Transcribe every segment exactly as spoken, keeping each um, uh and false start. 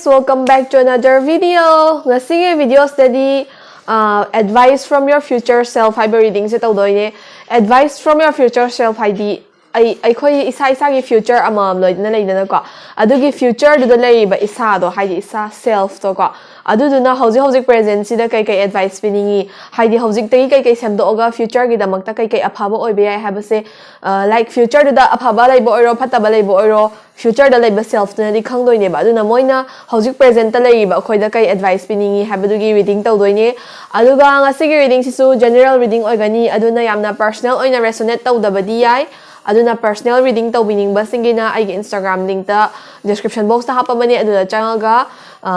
Welcome back to another video. ꯉꯁꯤꯒꯤ video ꯁꯤꯗꯗꯤ, ꯑꯥ, Advice from your future self ꯍꯥꯏꯕ reading ꯁꯦ ꯇꯧꯗꯣꯏꯅꯦ꯫ Advice from your future self ꯍꯥꯏꯗꯤ ꯑꯩ, ꯑꯩꯈꯣꯏ ꯏꯁꯥ ꯏꯁꯥꯒꯤ future ꯑꯃꯃꯝ ꯂꯣꯏꯅ ꯂꯩꯗꯅꯀꯣ꯫ ꯑꯗꯨꯒꯤ future ꯗꯨꯗ ꯂꯩꯔꯤꯕ ꯏꯁꯥꯗꯣ, ꯍꯥꯏꯗꯤ ꯏꯁꯥ self ꯇꯣ ꯀꯣ, ꯑꯗꯨꯗꯨꯅ ꯍꯧꯖꯤꯛ ꯍꯧꯖꯤꯛ present ꯁꯤꯗ ꯀꯩ ꯀꯩ advice ꯄꯤꯅꯤꯡꯉꯤ? ꯍꯥꯏꯗꯤ ꯍꯧꯖꯤꯛꯇꯒꯤ ꯀꯩ ꯀꯩ ꯁꯦꯝꯗꯣꯛꯑꯒ future ꯒꯤꯗꯃꯛꯇ ꯀꯩ ꯀꯩ ꯑꯐꯕ ꯑꯣꯏꯕ ꯌꯥꯏ ꯍꯥꯏꯕꯁꯦ, ꯑ, like, future ꯗꯨꯗ ꯑꯐꯕ ꯂꯩꯕ ꯑꯣꯏꯔꯣ, ꯐꯠꯇꯕ ꯂꯩꯕ ꯑꯣꯏꯔꯣ, future ꯗ ꯂꯩꯕ self ꯇꯨꯅꯗꯤ ꯈꯪꯗꯣꯏꯅꯦꯕ꯫ ꯑꯗꯨꯅ ꯃꯣꯏꯅ ꯍꯧꯖꯤꯛ present ꯇ ꯂꯩꯔꯤꯕ ꯑꯩꯈꯣꯏꯗ ꯀꯩ advice ꯄꯤꯅꯤꯡꯉꯤ ꯍꯥꯏꯕꯗꯨꯒꯤ reading ꯇꯧꯗꯣꯏꯅꯦ꯫ ꯑꯗꯨꯒ ꯉꯁꯤꯒꯤ reading ꯁꯤꯁꯨ general reading ꯑꯣꯏꯒꯅꯤ, ꯑꯗꯨꯅ ꯌꯥꯝꯅ personal ꯑꯣꯏꯅ resonate ꯇꯧꯗꯕꯗꯤ ꯌꯥꯏ꯫ ꯑꯗꯨꯅ personal reading ꯇꯧꯕꯤꯅꯤꯡꯕꯁꯤꯡꯒꯤꯅ ꯑꯩꯒꯤ Instagram link ꯇ description box ꯇ ꯍꯥꯞꯄꯕꯅꯦ, ꯑꯗꯨꯗ ꯆꯪꯉꯒ, ꯑ,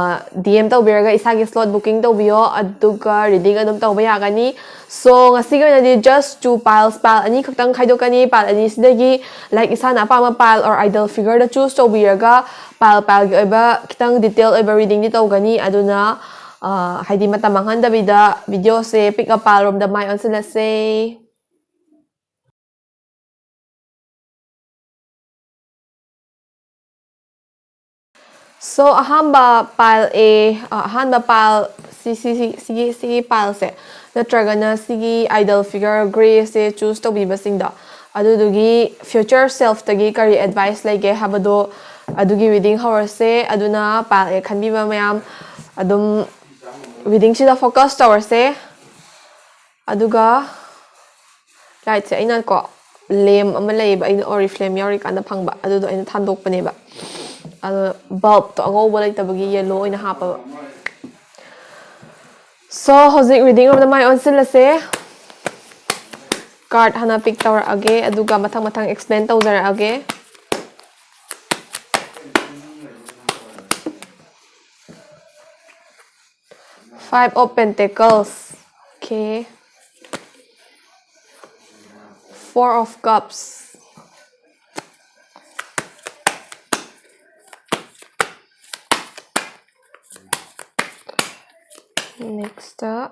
D M ꯇꯧꯕꯤꯔꯒ ꯏꯁꯥꯒꯤ slot booking ꯇꯧꯕꯤꯌꯣ, ꯑꯗꯨꯒ reading ꯑꯗꯨꯝ ꯇꯧꯕ ꯌꯥꯒꯅꯤ꯫ So, ꯉꯁꯤꯒꯤ ꯑꯣꯏꯅꯗꯤ just two piles, pile ꯑꯅꯤ ꯈꯛꯇꯪ ꯈꯥꯏꯗꯣꯛꯀꯅꯤ꯫ Pile ꯑꯅꯤꯁꯤꯗꯒꯤ, like, ꯏꯁꯥꯅ ꯑꯄꯥꯝꯕ pile or idol figure the choose ꯇꯧꯕꯤꯔꯒ pile, pile ꯒꯤ ꯑꯣꯏꯕ ꯈꯤꯇꯪ detail ꯑꯣꯏꯕ reading ꯗꯤ ꯇꯧꯒꯅꯤ꯫ ꯑꯗꯨꯅ, ꯑ, ꯍꯥꯏꯗꯤ ꯃꯇꯝ ꯃꯥꯡꯍꯟꯗꯕꯤꯗ video say pick a pile ꯔꯣꯝꯗ ꯃꯥꯏ ꯑꯣꯟꯁꯤꯜꯂꯁꯦ꯫ So, ꯑꯍꯥꯟꯕ pile A, ꯑ, ꯑꯍꯥꯟꯕ pile ꯁꯤ, ꯁꯤ, ꯁꯤ, ꯁꯤꯒꯤ, ꯁꯤꯒꯤ pile ꯁꯦ, ꯅꯠꯇ꯭ꯔꯒꯅ ꯁꯤꯒꯤ idol figure grey ꯁꯦ choose ꯇꯧꯕꯤꯕꯁꯤꯡꯗꯣ, ꯑꯗꯨꯗꯨꯒꯤ future self ꯇꯒꯤ ꯀꯔꯤ advice ꯂꯩꯒꯦ ꯍꯥꯏꯕꯗꯣ, ꯑꯗꯨꯒꯤ reading ꯍꯧꯔꯁꯦ꯫ ꯑꯗꯨꯅ pile A ꯈꯟꯕꯤꯕ ꯃꯌꯥꯝ ꯑꯗꯨꯝ reading ꯁꯤꯗ focus ꯇꯧꯔꯁꯦ꯫ ꯑꯗꯨꯒ light ꯁꯦ ꯑꯩꯅ ꯀꯣ, lamp ꯑꯃ ꯂꯩꯌꯦꯕ, ꯑꯩꯅ Oriflame ꯌꯥꯎꯔꯤꯀꯥꯟꯗ ꯐꯪꯕ, ꯑꯗꯨꯗꯣ ꯑꯩꯅ ꯊꯥꯟꯗꯣꯛꯄꯅꯦꯕ꯫ ꯑꯗꯣ bulb ꯇꯣ ꯑꯉꯧꯕ ꯂꯩꯇꯕꯒꯤ yellow ꯑꯣꯏꯅ ꯍꯥꯞꯄꯕ꯫ So, ꯍꯧꯖꯤꯛ reading ꯔꯣꯝꯗ ꯃꯥꯏ ꯑꯣꯟꯁꯤꯜꯂꯁꯦ꯫ Card ꯍꯥꯟꯅ pick ꯇꯧꯔꯛꯑꯒꯦ, ꯑꯗꯨꯒ ꯃꯊꯪ ꯃꯊꯪ explain ꯇꯧꯖꯔꯛꯑꯒꯦ꯫ Five of Pentacles. Okay. Four of Cups. Next, uh,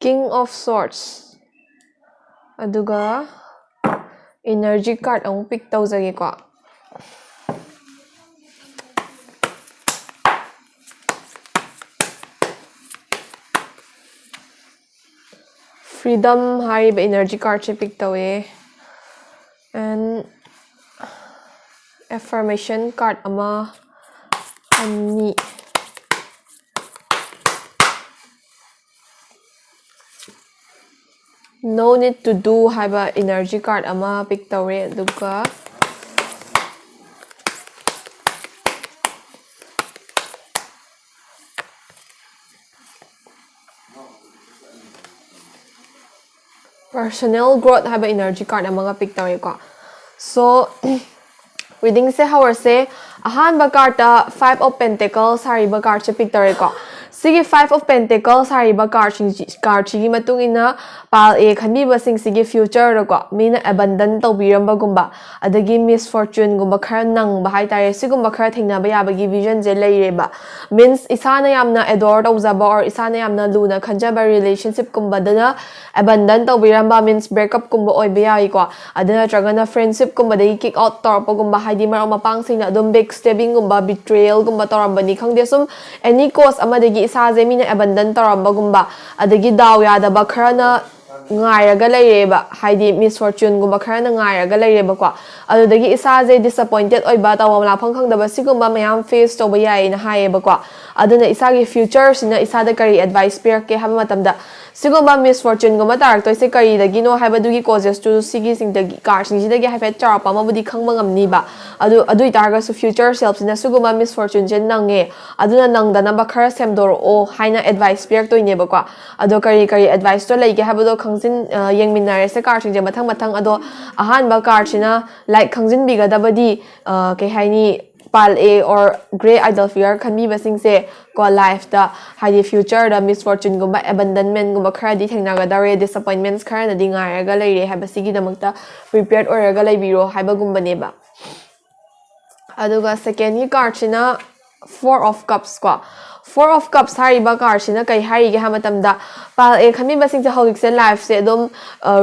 King of Swords. ꯑꯗꯨꯒ Energy card ꯑꯃꯨꯛ pick ꯇꯧꯖꯒꯦꯀꯣ꯫ Freedom ꯍꯥꯏꯔꯤꯕ energy cardꯁꯦ pick ꯇꯧꯋꯦ꯫ And affirmation card ꯑꯃ, ꯑꯅꯤ, No need to do ꯍꯥꯏꯕ energy card ꯑꯃ pick ꯇꯧꯔꯦ꯫ ꯑꯗꯨꯒ personal growth ꯍꯥꯏꯕ energy card ꯑꯃꯒ pick ꯇꯧꯔꯦꯀꯣ꯫ So readingꯁꯦ ꯍꯧꯔꯁꯦ꯫ ꯑꯍꯥꯟꯕ cardꯇ Five of Pentacles ꯍꯥꯏꯔꯤꯕ cardꯁꯦ pick ꯇꯧꯔꯦꯀꯣ꯫ ꯁꯤꯒꯤ Five of Pentacles ꯍꯥꯏꯔꯤꯕ cardꯁꯤꯡꯁꯤ, cardꯁꯤꯒꯤ ꯃꯇꯨꯡ ꯏꯟꯅ pile A ꯈꯟꯕꯤꯕꯁꯤꯡꯁꯤꯒꯤ futureꯗꯀꯣ, ꯃꯤꯅ abandon ꯇꯧꯕꯤꯔꯝꯕꯒꯨꯝꯕ, ꯑꯗꯒꯤ misfortuneꯒꯨꯝꯕ ꯈꯔ ꯅꯪꯕ ꯍꯥꯏꯇꯥꯔꯦ, ꯁꯤꯒꯨꯝꯕ ꯈꯔ ꯊꯦꯡꯅꯕ ꯌꯥꯕꯒꯤ visionꯁꯦ ꯂꯩꯔꯦꯕ꯫ Means ꯏꯁꯥꯅ ꯌꯥꯝꯅ adore ꯇꯧꯖꯕ or ꯏꯁꯥꯅ ꯌꯥꯝꯅ ꯂꯨꯅ ꯈꯟꯖꯕ relationshipꯀꯨꯝꯕꯗꯅ abandon ꯇꯧꯕꯤꯔꯝꯕ, means breakupꯀꯨꯝꯕ ꯑꯣꯏꯕ ꯌꯥꯏꯀꯣ꯫ ꯑꯗꯨ ꯅꯠꯇ꯭ꯔꯒꯅ friendshipꯀꯨꯝꯕꯗꯒꯤ kick out ꯇꯧꯔꯛꯄꯒꯨꯝꯕ, ꯍꯥꯏꯗꯤ ꯃꯔꯨꯞ ꯃꯄꯥꯡꯁꯤꯡꯅ ꯑꯗꯨꯝ backstabbingꯒꯨꯝꯕ, betrayalꯒꯨꯝꯕ ꯇꯧꯔꯝꯕꯅꯤ ꯈꯪꯗꯦ, ꯁꯨꯝ any cause ꯑꯃꯗꯒꯤ ꯏꯁꯥꯁꯦ ꯃꯤꯅ abandon ꯇꯧꯔꯝꯕꯒꯨꯝꯕ, ꯑꯗꯒꯤ ꯗꯥꯎ ꯌꯥꯗꯕ ꯈꯔꯅ ꯉꯥꯏꯔꯒ ꯂꯩꯔꯦꯕ, ꯍꯥꯏꯗꯤ misfortuneꯒꯨꯝꯕ ꯈꯔꯅ ꯉꯥꯏꯔꯒ ꯂꯩꯔꯦꯕꯀꯣ꯫ ꯑꯗꯨꯗꯒꯤ ꯏꯁꯥꯁꯦ disappointed ꯑꯣꯏꯕ, ꯇꯧꯐꯝ ꯂꯥꯛꯐꯝ ꯈꯪꯗꯕ, ꯁꯤꯒꯨꯝꯕ ꯃꯌꯥꯝ face ꯇꯧꯕ ꯌꯥꯏꯌꯦꯅ ꯍꯥꯏꯌꯦꯕꯀꯣ꯫ ꯑꯗꯨꯅ ꯏꯁꯥꯒꯤ futureꯁꯤꯅ ꯏꯁꯥꯗ ꯀꯔꯤ advice ꯄꯤꯔꯛꯀꯦ ꯍꯥꯏꯕ ꯃꯇꯝꯗ, ꯁꯤꯒꯨꯝꯕ misfortuneꯒꯨꯝꯕ ꯇꯥꯔꯛꯇꯣꯏꯁꯦ ꯀꯔꯤꯗꯒꯤꯅꯣ ꯍꯥꯏꯕꯗꯨꯒꯤ causeꯁꯇꯨ ꯁꯤꯒꯤꯁꯤꯡꯗꯒꯤ, cardꯁꯤꯡꯁꯤꯗꯒꯤ ꯍꯥꯏꯐꯦꯠ ꯆꯥꯎꯔꯥꯛꯄ ꯑꯃꯕꯨꯗꯤ ꯈꯪꯕ ꯉꯝꯅꯤꯕ꯫ ꯑꯗꯨ, ꯑꯗꯨ ꯑꯣꯏꯇꯥꯔꯒꯁꯨ future selfꯁꯤꯅ ꯁꯤꯒꯨꯝꯕ misfortuneꯁꯦ ꯅꯪꯉꯦ, ꯑꯗꯨꯅ ꯅꯪꯗꯅꯕ ꯈꯔ ꯁꯦꯝꯗꯣꯔꯛꯑꯣ ꯍꯥꯏꯅ advice ꯄꯤꯔꯛꯇꯣꯏꯅꯦꯕꯀꯣ꯫ ꯑꯗꯣ ꯀꯔꯤ ꯀꯔꯤ adviceꯇꯣ ꯂꯩꯒꯦ ꯍꯥꯏꯕꯗꯣ ꯈꯪꯖꯤꯟ-, ꯑ, ꯌꯦꯡꯃꯤꯟꯅꯔꯁꯦ cardꯁꯤꯡꯁꯦ ꯃꯊꯪ ꯃꯊꯪ꯫ ꯑꯗꯣ ꯑꯍꯥꯟꯕ cardꯁꯤꯅ, like, ꯈꯪꯖꯤꯟꯕꯤꯒꯗꯕꯗꯤ, ꯑ, ꯀꯩ ꯍꯥꯏꯅꯤ, pile A or grey idol figure ꯈꯟꯕꯤꯕꯁꯤꯡꯁꯦ ꯀꯣ, lifeꯇ, ꯍꯥꯏꯗꯤ futureꯗ misfortuneꯒꯨꯝꯕ, abandonmentꯒꯨꯝꯕ ꯈꯔꯗꯤ ꯊꯦꯡꯅꯒꯗꯧꯔꯦ, disappointments ꯈꯔꯅꯗꯤ ꯉꯥꯏꯔꯒ ꯂꯩꯔꯦ ꯍꯥꯏꯕꯁꯤꯒꯤꯗꯃꯛꯇ prepared ꯑꯣꯏꯔꯒ ꯂꯩꯕꯤꯔꯣ ꯍꯥꯏꯕꯒꯨꯝꯕꯅꯦꯕ꯫ ꯑꯗꯨꯒ secondꯒꯤ cardꯁꯤꯅ Four of Cups ꯀꯣ, Four of Cups ꯍꯥꯏꯔꯤꯕ card ꯁꯤꯅ ꯀꯩ ꯍꯥꯏꯔꯤꯒꯦ ꯍꯥꯏꯕ ꯃꯇꯝꯗ, pile A ꯈꯟꯕꯤꯕꯁꯤꯡꯁꯦ ꯍꯧꯖꯤꯛꯁꯦ life ꯁꯦ ꯑꯗꯨꯝ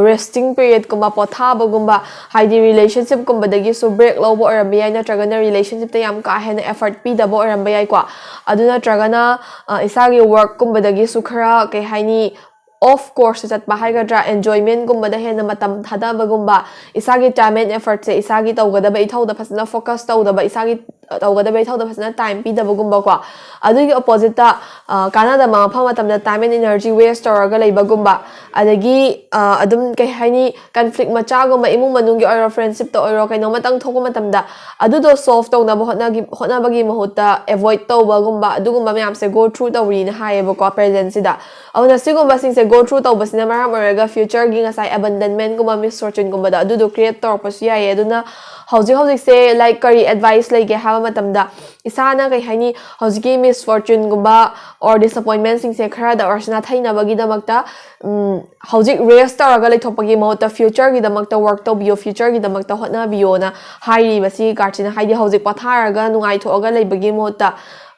resting period ꯀꯨꯝꯕ, ꯄꯣꯊꯥꯕꯒꯨꯝꯕ, ꯍꯥꯏꯗꯤ relationship ꯀꯨꯝꯕꯗꯒꯤꯁꯨ break ꯂꯧꯕ ꯑꯣꯏꯔꯝꯕ ꯌꯥꯏ, ꯅꯠꯇ꯭ꯔꯒꯅ relationship ꯇ ꯌꯥꯝ ꯀꯥ ꯍꯦꯟꯅ effort ꯄꯤꯗꯕ ꯑꯣꯏꯔꯝꯕ ꯌꯥꯏꯀꯣ꯫ ꯑꯗꯨ ꯅꯠꯇ꯭ꯔꯒꯅ ꯏꯁꯥꯒꯤ work ꯀꯨꯝꯕꯗꯒꯤꯁꯨ ꯈꯔ, ꯀꯩ ꯍꯥꯏꯅꯤ, off course ꯆꯠꯄ ꯍꯥꯏꯒꯗ꯭ꯔꯥ, enjoyment ꯀꯨꯝꯕꯗ ꯍꯦꯟꯅ ꯃꯇꯝ ꯊꯥꯗꯕꯒꯨꯝꯕ, ꯏꯁꯥꯒꯤ time and effort ꯁꯦ ꯏꯁꯥꯒꯤ ꯇꯧꯒꯗꯕ ꯏꯊꯧꯗ ꯐꯖꯅ focus ꯇꯧꯗꯕ, ꯏꯁꯥꯒꯤ ꯇꯧꯒꯗꯕ ꯏꯊꯧꯗ ꯐꯖꯅ time ꯄꯤꯗꯕꯒꯨꯝꯕꯀꯣ꯫ ꯑꯗꯨꯒꯤ opposite ꯇ ꯀꯥꯟꯅꯗꯕ ꯃꯐꯝ ꯃꯇꯝꯗ time and energy waste ꯇꯧꯔꯒ ꯂꯩꯕꯒꯨꯝꯕ, ꯑꯗꯒꯤ ꯑꯗꯨꯝ, ꯀꯩ ꯍꯥꯏꯅꯤ, conflict ꯃꯆꯥꯒꯨꯝꯕ, ꯏꯃꯨꯡ ꯃꯅꯨꯡꯒꯤ ꯑꯣꯏꯔꯣ, friendship ꯇ ꯑꯣꯏꯔꯣ, ꯀꯩꯅꯣꯝꯃꯇꯪ ꯊꯣꯛꯄ ꯃꯇꯝꯗ ꯑꯗꯨꯗꯣ solve ꯇꯧꯅꯕ ꯍꯣꯠꯅꯒꯤ ꯍꯣꯠꯅꯕꯒꯤ ꯃꯍꯨꯠꯇ avoid ꯇꯧꯕꯒꯨꯝꯕ, ꯑꯗꯨꯒꯨꯝꯕ ꯃꯌꯥꯝꯁꯦ go through ꯇꯧꯔꯤꯅ ꯍꯥꯏꯌꯦꯕꯀꯣ present ꯁꯤꯗ꯫ ꯑꯗꯨꯅ ꯁꯤꯒꯨꯝꯕꯁꯤꯡꯁꯦ go through ꯇꯧꯕꯁꯤꯅ ꯃꯔꯝ ꯑꯣꯏꯔꯒ future ꯒꯤ ꯉꯁꯥꯏ abandonment ꯀꯨꯝꯕ, misfortune ꯒꯨꯝꯕꯗꯣ, ꯑꯗꯨꯗꯣ create ꯇꯧꯔꯛꯄꯁꯨ ꯌꯥꯏꯌꯦ꯫ ꯑꯗꯨꯅ ꯍꯧꯖꯤꯛ ꯍꯧꯖꯤꯛꯁꯦ, like, ꯀꯔꯤ advice ꯂꯩꯒꯦ ꯍꯥꯏꯕ ꯃꯇꯝꯗ, ꯏꯁꯥꯅ, ꯀꯩ ꯍꯥꯏꯅꯤ, ꯍꯧꯖꯤꯛꯀꯤ misfortune ꯒꯨꯝꯕ or disappointment ꯁꯤꯡꯁꯦ ꯈꯔꯗ ꯑꯣꯏꯔꯁꯨ ꯅꯥꯊꯩꯅꯕꯒꯤꯗꯃꯛꯇ, ꯎꯝ, ꯍꯧꯖꯤꯛ rest ꯇꯧꯔꯒ ꯂꯩꯊꯣꯛꯄꯒꯤ ꯃꯍꯨꯠꯇ future ꯒꯤꯗꯃꯛꯇ work ꯇꯧꯕꯤꯌꯣ, future ꯒꯤꯗꯃꯛꯇ ꯍꯣꯠꯅꯕꯤꯌꯣꯅ ꯍꯥꯏꯔꯤꯕ ꯁꯤꯒꯤ card ꯁꯤꯅ꯫ ꯍꯥꯏꯗꯤ ꯍꯧꯖꯤꯛ ꯄꯣꯊꯥꯔꯒ ꯅꯨꯡꯉꯥꯏꯊꯣꯛꯑꯒ ꯂꯩꯕꯒꯤ ꯃꯍꯨꯠꯇ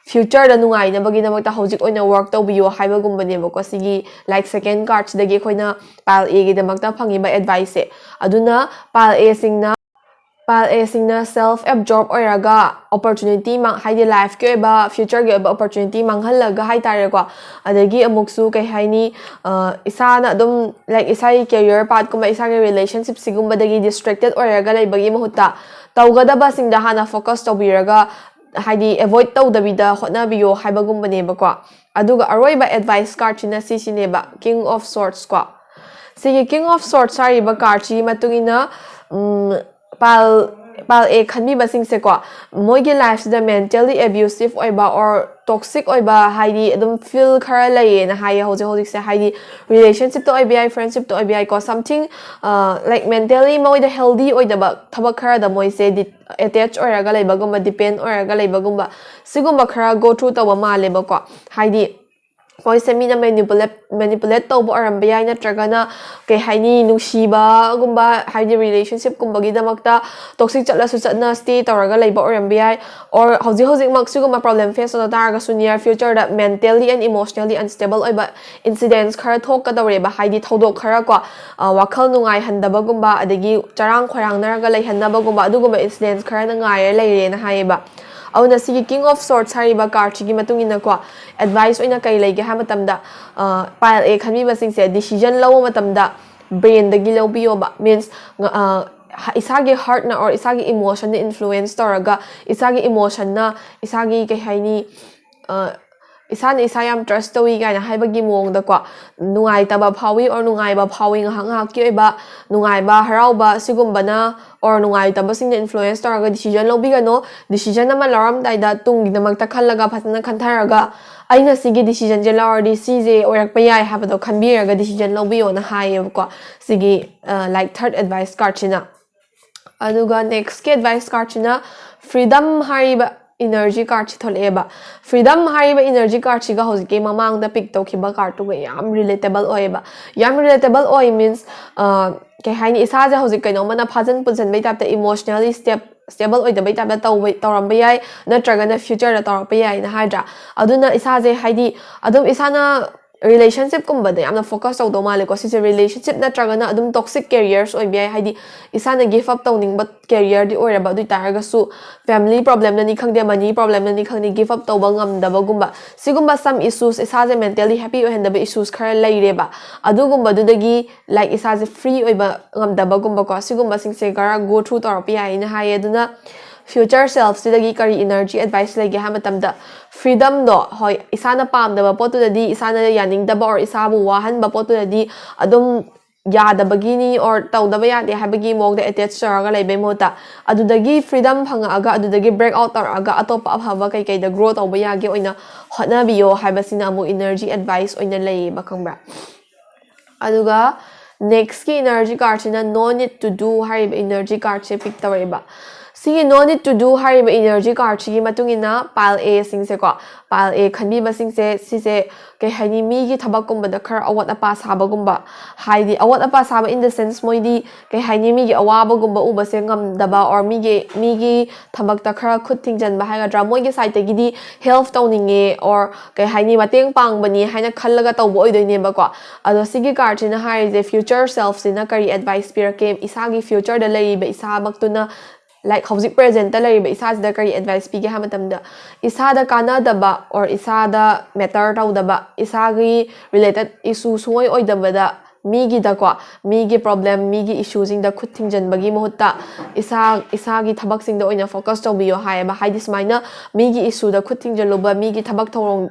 future ꯗ ꯅꯨꯡꯉꯥꯏꯅꯕꯒꯤꯗꯃꯛꯇ ꯍꯧꯖꯤꯛ ꯑꯣꯏꯅ work ꯇꯧꯕꯤꯌꯣ ꯍꯥꯏꯕꯒꯨꯝꯕꯅꯦꯕꯀꯣ, ꯁꯤꯒꯤ, like, second card ꯁꯤꯗꯒꯤ ꯑꯩꯈꯣꯏꯅ pile A ꯒꯤꯗꯃꯛꯇ ꯐꯪꯉꯤꯕ advice ꯁꯦ꯫ ꯑꯗꯨꯅ pile A ꯁꯤꯡꯅ pile A ꯁꯤꯡꯅ self absorb ꯑꯣꯏꯔꯒ opportunity ꯃꯥꯡ-, ꯍꯥꯏꯗꯤ life ꯀꯤ ꯑꯣꯏꯕ, future ꯒꯤ ꯑꯣꯏꯕ opportunity ꯃꯥꯡꯍꯜꯂꯒ ꯍꯥꯏꯇꯥꯔꯦꯀꯣ꯫ ꯑꯗꯒꯤ ꯑꯃꯨꯛꯁꯨ, ꯀꯩ ꯍꯥꯏꯅꯤ, ꯑ, ꯏꯁꯥꯅ ꯑꯗꯨꯝ, like, ꯏꯁꯥꯒꯤ career path ꯀꯨꯝꯕ, ꯏꯁꯥꯒꯤ relationship ꯁꯤꯒꯨꯝꯕꯗꯒꯤ distracted ꯑꯣꯏꯔꯒ ꯂꯩꯕꯒꯤ ꯃꯍꯨꯠꯇ ꯇꯧꯒꯗꯕꯁꯤꯡꯗ ꯍꯥꯟꯅ focus ꯇꯧꯕꯤꯔꯒ, ꯍꯥꯏꯗꯤ avoid ꯇꯧꯗꯕꯤꯗ ꯍꯣꯠꯅꯕꯤꯌꯣ ꯍꯥꯏꯕꯒꯨꯝꯕꯅꯦꯕꯀꯣ꯫ ꯑꯗꯨꯒ ꯑꯔꯣꯏꯕ advice card ꯁꯤꯅ ꯁꯤꯁꯤꯅꯦꯕ, King of Swords ꯀꯣ꯫ ꯁꯤꯒꯤ King of Swords ꯍꯥꯏꯔꯤꯕ card ꯁꯤꯒꯤ ꯃꯇꯨꯡ ꯏꯟꯅ, ꯎꯝ, pile, pile A ꯈꯟꯕꯤꯕꯁꯤꯡꯁꯦꯀꯣ, ꯃꯣꯏꯒꯤ life ꯁꯤꯗ mentally abusive ꯑꯣꯏꯕ or toxic ꯑꯣꯏꯕ, ꯍꯥꯏꯗꯤ ꯑꯗꯨꯝ feel ꯈꯔ ꯂꯩꯌꯦꯅ ꯍꯥꯏꯌꯦ ꯍꯧꯖꯤꯛ ꯍꯧꯖꯤꯛꯁꯦ꯫ ꯍꯥꯏꯗꯤ relationship ꯇ ꯑꯣꯏꯕ ꯌꯥꯏ, friendship ꯇ ꯑꯣꯏꯕ ꯌꯥꯏꯀꯣ, something, ꯑ, like, mentally ꯃꯣꯏꯗ healthy ꯑꯣꯏꯗꯕ ꯊꯕꯛ ꯈꯔꯗ ꯃꯣꯏꯁꯦ ꯗꯤ-, attach ꯑꯣꯏꯔꯒ ꯂꯩꯕꯒꯨꯝꯕ, depend ꯑꯣꯏꯔꯒ ꯂꯩꯕꯒꯨꯝꯕ, ꯁꯤꯒꯨꯝꯕ ꯈꯔ go through ꯇꯧꯕ ꯃꯥꯜꯂꯦꯕꯀꯣ꯫ ꯍꯥꯏꯗꯤ ꯃꯣꯏꯁꯦ ꯃꯤꯅ ꯃꯦꯅꯤꯄꯨꯂꯦꯠ ꯃꯦꯅꯤꯄꯨꯂꯦꯠ ꯇꯧꯕ ꯑꯣꯏꯔꯝꯕ ꯌꯥꯏ, ꯅꯠꯇ꯭ꯔꯒꯅ ꯀꯩ ꯍꯥꯏꯅꯤ, ꯅꯨꯡꯁꯤꯕꯒꯨꯝꯕ, ꯍꯥꯏꯗꯤ ꯔꯤꯂꯦꯁꯟꯁꯤꯞꯀꯨꯝꯕꯒꯤꯗꯃꯛꯇ ꯇꯣꯛꯁꯤꯛ ꯆꯠꯂꯁꯨ ꯆꯠꯅ ꯁ꯭ꯇꯦ ꯇꯧꯔꯒ ꯂꯩꯕ ꯑꯣꯏꯔꯝꯕ ꯌꯥꯏ꯫ ꯑꯣꯔ ꯍꯧꯖꯤꯛ ꯍꯧꯖꯤꯛꯃꯛ ꯁꯤꯒꯨꯝꯕ ꯄ꯭ꯔꯣꯕ꯭ꯂꯦꯝ ꯐꯦꯁ ꯇꯧꯗ ꯇꯥꯔꯒꯁꯨ near future the mentally and emotionally unstable ꯑꯣꯏꯕ ꯏꯟꯁꯤꯗꯦꯟꯁ ꯈꯔ ꯊꯣꯛꯀꯗꯧꯔꯦꯕ, ꯍꯥꯏꯗꯤ ꯊꯧꯗꯣꯛ ꯈꯔ ꯀꯣ, ꯑ, ꯋꯥꯈꯜ ꯅꯨꯡꯉꯥꯏꯍꯟꯗꯕꯒꯨꯝꯕ, ꯑꯗꯒꯤ ꯆꯔꯥꯡ ꯈꯣꯏꯔꯥꯡꯅꯔꯒ ꯂꯩꯍꯟꯅꯕꯒꯨꯝꯕ, ꯑꯗꯨꯒꯨꯝꯕ ꯏꯟꯁꯤꯗꯦꯟꯁ ꯈꯔꯅ ꯉꯥꯏꯔ ꯂꯩꯔꯦꯅ ꯍꯥꯏꯌꯦꯕ꯫ ꯑꯗꯨꯅ ꯁꯤꯒꯤ King of Swords ꯍꯥꯏꯔꯤꯕ ꯀꯥꯔꯠꯁꯤꯒꯤ ꯃꯇꯨꯡ ꯏꯟꯅꯀꯣ, ꯑꯦꯗꯚꯥꯏꯁ ꯑꯣꯏꯅ ꯀꯩ ꯂꯩꯒꯦ ꯍꯥꯏꯕ ꯃꯇꯝꯗ, ꯄꯥꯏꯜ ꯑꯦ ꯈꯟꯕꯤꯕꯁꯤꯡꯁꯦ ꯗꯤꯁꯤꯖꯟ ꯂꯧꯕ ꯃꯇꯝꯗ ꯕ꯭ꯔꯦꯟꯗꯒꯤ ꯂꯧꯕꯤꯌꯣꯕ꯫ ꯃꯤꯟꯁ, ꯏꯁꯥꯒꯤ ꯍꯥꯔꯠꯅ ꯑꯣꯔ ꯏꯁꯥꯒꯤ ꯏꯃꯣꯁꯟꯅ ꯏꯟꯐ꯭ꯂꯨꯌꯦꯟꯁ ꯇꯧꯔꯒ, ꯏꯁꯥꯒꯤ ꯏꯃꯣꯁꯟꯅ ꯏꯁꯥꯒꯤ, ꯀꯩ ꯍꯥꯏꯅꯤ, ꯑ, ꯏꯁꯥꯅ ꯏꯁꯥ ꯌꯥꯝ ꯇ꯭ꯔꯁ ꯇꯧꯏ ꯀꯥꯏꯅ ꯍꯥꯏꯕꯒꯤ ꯃꯑꯣꯡꯗꯀꯣ, ꯅꯨꯡꯉꯥꯏꯇꯕ ꯐꯥꯎꯏ ꯑꯣꯔ ꯅꯨꯡꯉꯥꯏꯕ ꯐꯥꯎꯏ, ꯉꯥꯏꯍꯥꯛ ꯉꯥꯏꯍꯥꯛꯀꯤ ꯑꯣꯏꯕ ꯅꯨꯡꯉꯥꯏꯕ, ꯍꯔꯥꯎꯕ, ꯁꯤꯒꯨꯝꯕꯅ ꯑꯣꯔ ꯅꯨꯡꯉꯥꯏꯇꯕꯁꯤꯡꯅ ꯏꯟꯐ꯭ꯂꯨꯌꯦꯟꯁ ꯇꯧꯔꯒ ꯗꯤꯁꯤꯖꯟ ꯂꯧꯕꯤꯒꯅꯨ꯫ ꯗꯤꯁꯤꯖꯟ ꯑꯃ ꯂꯧꯔꯝꯗꯥꯏꯗ ꯇꯨꯡꯒꯤꯗꯃꯛꯇ ꯈꯜꯂꯒ, ꯐꯖꯅ ꯈꯟꯊꯔꯒ, "ꯑꯩꯅ ꯁꯤꯒꯤ ꯗꯤꯁꯤꯖꯟꯁꯦ ꯂꯧꯔꯗꯤ ꯁꯤꯁꯦ ꯑꯣꯏꯔꯛꯄ ꯌꯥꯏ" ꯍꯥꯏꯕꯗꯣ ꯈꯟꯕꯤꯔꯒ ꯗꯤꯁꯤꯖꯟ ꯂꯧꯕꯤꯌꯣꯅ ꯍꯥꯏꯌꯦꯕꯀꯣ, ꯁꯤꯒꯤ, ꯂꯥꯏꯛ, ꯊꯥꯔꯠ ꯑꯦꯗꯚꯥꯏꯁ ꯀꯥꯔꯠꯁꯤꯅ꯫ ꯑꯗꯨꯒ ꯅꯦꯛꯁꯀꯤ ꯑꯦꯗꯚꯥꯏꯁ ꯀꯥꯔꯠꯁꯤꯅ ꯐ꯭ꯔꯤꯗꯝ ꯍꯥꯏꯔꯤꯕ ꯏꯅꯔꯖꯤ ꯀꯥꯔꯠꯁꯤ ꯊꯣꯛꯂꯛꯑꯦꯕ꯫ ꯐ꯭ꯔꯤꯗꯝ ꯍꯥꯏꯔꯤꯕ ꯏꯅꯔꯖꯤ ꯀꯥꯔꯠꯁꯤꯒ ꯍꯧꯖꯤꯛꯀꯤ ꯃꯃꯥꯡꯗ ꯄꯤꯛ ꯇꯧꯈꯤꯕ ꯀꯥꯔꯠꯇꯨꯒ ꯌꯥꯝ ꯔꯤꯂꯦꯇꯦꯕꯜ ꯑꯣꯏꯌꯦꯕ꯫ ꯌꯥꯝ ꯔꯤꯂꯦꯇꯦꯕꯜ ꯑꯣꯏ ꯃꯤꯟꯁ, ꯀꯩ ꯍꯥꯏꯅꯤ, ꯏꯁꯥꯁꯦ ꯍꯧꯖꯤꯛ ꯀꯩꯅꯣꯝꯃꯅ ꯐꯥꯖꯤꯟ ꯄꯨꯟꯁꯤꯟꯕꯩ ꯇꯥꯏꯞꯇ, ꯏꯃꯣꯁꯅꯦꯜꯂꯤ ꯁ꯭ꯇꯦꯞ ꯁ꯭ꯇꯦꯕꯜ ꯑꯣꯏꯗꯕꯩ ꯇꯥꯏꯞꯇ ꯇꯧꯕ, ꯇꯧꯔꯝꯕ ꯌꯥꯏ, ꯅꯠꯇ꯭ꯔꯒꯅ ꯐ꯭ꯌꯨꯆꯔꯗ ꯇꯧꯔꯛꯄ ꯌꯥꯏꯅ ꯍꯥꯏꯗ꯭ꯔꯥ? ꯑꯗꯨꯅ ꯏꯁꯥꯁꯦ, ꯍꯥꯏꯗꯤ, ꯑꯗꯨꯝ ꯏꯁꯥꯅ ꯔꯤꯂꯦꯁꯟꯁꯤꯞꯀꯨꯝꯕꯗ ꯌꯥꯝꯅ ꯐꯣꯀꯁ ꯇꯧꯗꯧ ꯃꯥꯜꯂꯦꯀꯣ꯫ ꯁꯤꯁꯦ ꯔꯤꯂꯦꯁꯟꯁꯤꯞ ꯅꯠꯇ꯭ꯔꯒꯅ ꯑꯗꯨꯝ ꯇꯣꯛꯁꯤꯛ ꯀꯦꯔꯤꯌꯔꯁ ꯑꯣꯏꯕ ꯌꯥꯏ, ꯍꯥꯏꯗꯤ ꯏꯁꯥꯅ ꯒꯤꯐ ꯑꯞ ꯇꯧꯅꯤꯡꯕ ꯀꯦꯔꯤꯌꯔꯗꯤ ꯑꯣꯏꯔꯕ, ꯑꯗꯨ ꯑꯣꯏ ꯇꯥꯔꯒꯁꯨ ꯐꯦꯃꯤꯂꯤ ꯄ꯭ꯔꯣꯕ꯭ꯂꯦꯝꯅꯅꯤ ꯈꯪꯗꯦ, ꯃꯅꯤ ꯄ꯭ꯔꯣꯕ꯭ꯂꯦꯝꯅꯅꯤ ꯈꯪꯗꯦ, ꯒꯤꯐ ꯑꯞ ꯇꯧꯕ ꯉꯝꯗꯕꯒꯨꯝꯕ, ꯁꯤꯒꯨꯝꯕ ꯁꯝ ꯏꯁꯨꯁ, ꯏꯁꯥꯁꯦ ꯃꯦꯟꯇꯦꯜꯂꯤ ꯍꯦꯄꯤ ꯑꯣꯏꯍꯟꯗꯕ ꯏꯁꯨꯁ ꯈꯔ ꯂꯩꯔꯦꯕ꯫ ꯑꯗꯨꯒꯨꯝꯕꯗꯨꯗꯒꯤ, ꯂꯥꯏꯛ, ꯏꯁꯥꯁꯦ ꯐ꯭ꯔꯤ ꯑꯣꯏꯕ ꯉꯝꯗꯕꯒꯨꯝꯕꯀꯣ, ꯁꯤꯒꯨꯝꯕꯁꯤꯡꯁꯦ ꯈꯔ ꯒꯣ ꯊ꯭ꯔꯨ ꯇꯧꯔꯛꯄ ꯌꯥꯏꯅ ꯍꯥꯏꯌꯦ꯫ ꯑꯗꯨꯅ ꯐ꯭ꯌꯨꯆꯔ ꯁꯦꯜꯐꯁꯤꯗꯒꯤ ꯀꯔꯤ ꯏꯅꯔꯖꯤ ꯑꯦꯗꯚꯥꯏꯁ ꯂꯩꯒꯦ ꯍꯥꯏꯕ ꯃꯇꯝꯗ, ꯐ꯭ꯔꯤꯗꯝꯗꯣ, ꯍꯣꯏ, ꯏꯁꯥꯅ ꯄꯥꯝꯗꯕ ꯄꯣꯠꯇꯨꯗꯗꯤ, ꯏꯁꯥꯅ ꯌꯥꯅꯤꯡꯗꯕ ꯑꯣꯔ ꯏꯁꯥꯕꯨ ꯋꯥꯍꯟꯕ ꯄꯣꯠꯇꯨꯗꯗꯤ ꯑꯗꯨꯝ ꯌꯥꯗꯕꯒꯤꯅꯤ ꯑꯣꯔ ꯇꯧꯗꯕ ꯌꯥꯗꯦ ꯍꯥꯏꯕꯒꯤ ꯃꯑꯣꯡꯗ ꯑꯦꯇꯦꯆ ꯇꯧꯔꯒ ꯂꯩꯕꯩ ꯃꯍꯨꯠꯇ, ꯑꯗꯨꯗꯒꯤ ꯐ꯭ꯔꯤꯗꯝ ꯐꯪꯉꯛꯑꯒ ꯑꯗꯨꯗꯒꯤ ꯕ꯭ꯔꯦꯛ ꯑꯥꯎꯠ ꯇꯧꯔꯛꯑꯒ ꯑꯇꯣꯞꯄ ꯑꯐꯕ ꯀꯩꯀꯩꯗ ꯒ꯭ꯔꯣ ꯇꯧꯕ ꯌꯥꯒꯦ ꯑꯣꯏꯅ ꯍꯣꯠꯅꯕꯤꯌꯣ ꯍꯥꯏꯕꯁꯤꯅ ꯑꯃꯨꯛ ꯏꯅꯔꯖꯤ ꯑꯦꯗꯚꯥꯏꯁ ꯑꯣꯏꯅ ꯂꯩꯌꯦꯕ, ꯈꯪꯕ꯭ꯔꯥ? ꯑꯗꯨꯒ ꯅꯦꯛꯁꯀꯤ ꯏꯅꯔꯖꯤ ꯀꯥꯔꯠꯁꯤꯅ No Need To Do ꯍꯥꯏꯔꯤꯕ ꯏꯅꯔꯖꯤ ꯀꯥꯔꯠꯁꯦ ꯄꯤꯛ ꯇꯧꯔꯛꯑꯦꯕ꯫ ꯁꯤꯒꯤ No Need to Do ꯍꯥꯏꯔꯤꯕ energy card ꯁꯤꯒꯤ ꯃꯇꯨꯡ ꯏꯟꯅ pile A ꯁꯤꯡꯁꯦꯀꯣ, pile A ꯈꯟꯕꯤꯕꯁꯤꯡꯁꯦ, ꯁꯤꯁꯦ ꯀꯩ ꯍꯥꯏꯅꯤ, ꯃꯤꯒꯤ ꯊꯕꯛꯀꯨꯝꯕꯗ ꯈꯔ ꯑꯋꯥꯠ ꯑꯄꯥ ꯁꯥꯕꯒꯨꯝꯕ, ꯍꯥꯏꯗꯤ ꯑꯋꯥꯠ ꯑꯄꯥ ꯁꯥꯕ in the sense, ꯃꯣꯏꯗꯤ ꯀꯩ ꯍꯥꯏꯅꯤ, ꯃꯤꯒꯤ ꯑꯋꯥꯕꯒꯨꯝꯕ ꯎꯕꯁꯦ ꯉꯝꯗꯕ, or ꯃꯤꯒꯤ ꯃꯤꯒꯤ ꯊꯕꯛꯇ ꯈꯔ ꯈꯨꯠ ꯊꯤꯡꯖꯤꯟꯕ ꯍꯥꯏꯒꯗ꯭ꯔꯥ, ꯃꯣꯏꯒꯤ side ꯇꯒꯤꯗꯤ help ꯇꯧꯅꯤꯡꯉꯦ, or ꯀꯩ ꯍꯥꯏꯅꯤ, ꯃꯇꯦꯡ ꯄꯥꯡꯕꯅꯤ ꯍꯥꯏꯅ ꯈꯜꯂꯒ ꯇꯧꯕ ꯑꯣꯏꯗꯣꯏꯅꯦꯕꯀꯣ꯫ ꯑꯗꯣ ꯁꯤꯒꯤ card ꯁꯤꯅ ꯍꯥꯏꯔꯤꯁꯦ, future self ꯁꯤꯅ ꯀꯔꯤ advice ꯄꯤꯔꯛꯀꯦ, ꯏꯁꯥꯒꯤ future ꯗ ꯂꯩꯔꯤꯕ ꯏꯁꯥꯃꯛꯇꯨꯅ, like, ꯍꯧꯖꯤꯛ present ꯇ ꯂꯩꯔꯤꯕ ꯏꯁꯥꯁꯤꯗ ꯀꯔꯤ advice ꯄꯤꯒꯦ ꯍꯥꯏꯕ ꯃꯇꯝꯗ, ꯏꯁꯥꯗ ꯀꯥꯟꯅꯗꯕ or ꯏꯁꯥꯗ matter ꯇꯧꯗꯕ, ꯏꯁꯥꯒꯤ related issue ꯁꯨꯡꯑꯣꯏ ꯑꯣꯏꯗꯕꯗ ꯃꯤꯒꯤꯗꯀꯣ, ꯃꯤꯒꯤ problem, ꯃꯤꯒꯤ issue ꯁꯤꯡꯗ ꯈꯨꯠ ꯊꯤꯡꯖꯤꯟꯕꯒꯤ ꯃꯍꯨꯠꯇ ꯏꯁꯥ, ꯏꯁꯥꯒꯤ ꯊꯕꯛꯁꯤꯡꯗ ꯑꯣꯏꯅ focus ꯇꯧꯕꯤꯌꯣ ꯍꯥꯏꯌꯦꯕ꯫ ꯍꯥꯏꯗꯤ ꯁꯨꯃꯥꯏꯅ ꯃꯤꯒꯤ issue ꯗ ꯈꯨꯠ ꯊꯤꯡꯖꯤꯜꯂꯨꯕ, ꯃꯤꯒꯤ ꯊꯕꯛ ꯊꯧꯔꯝ,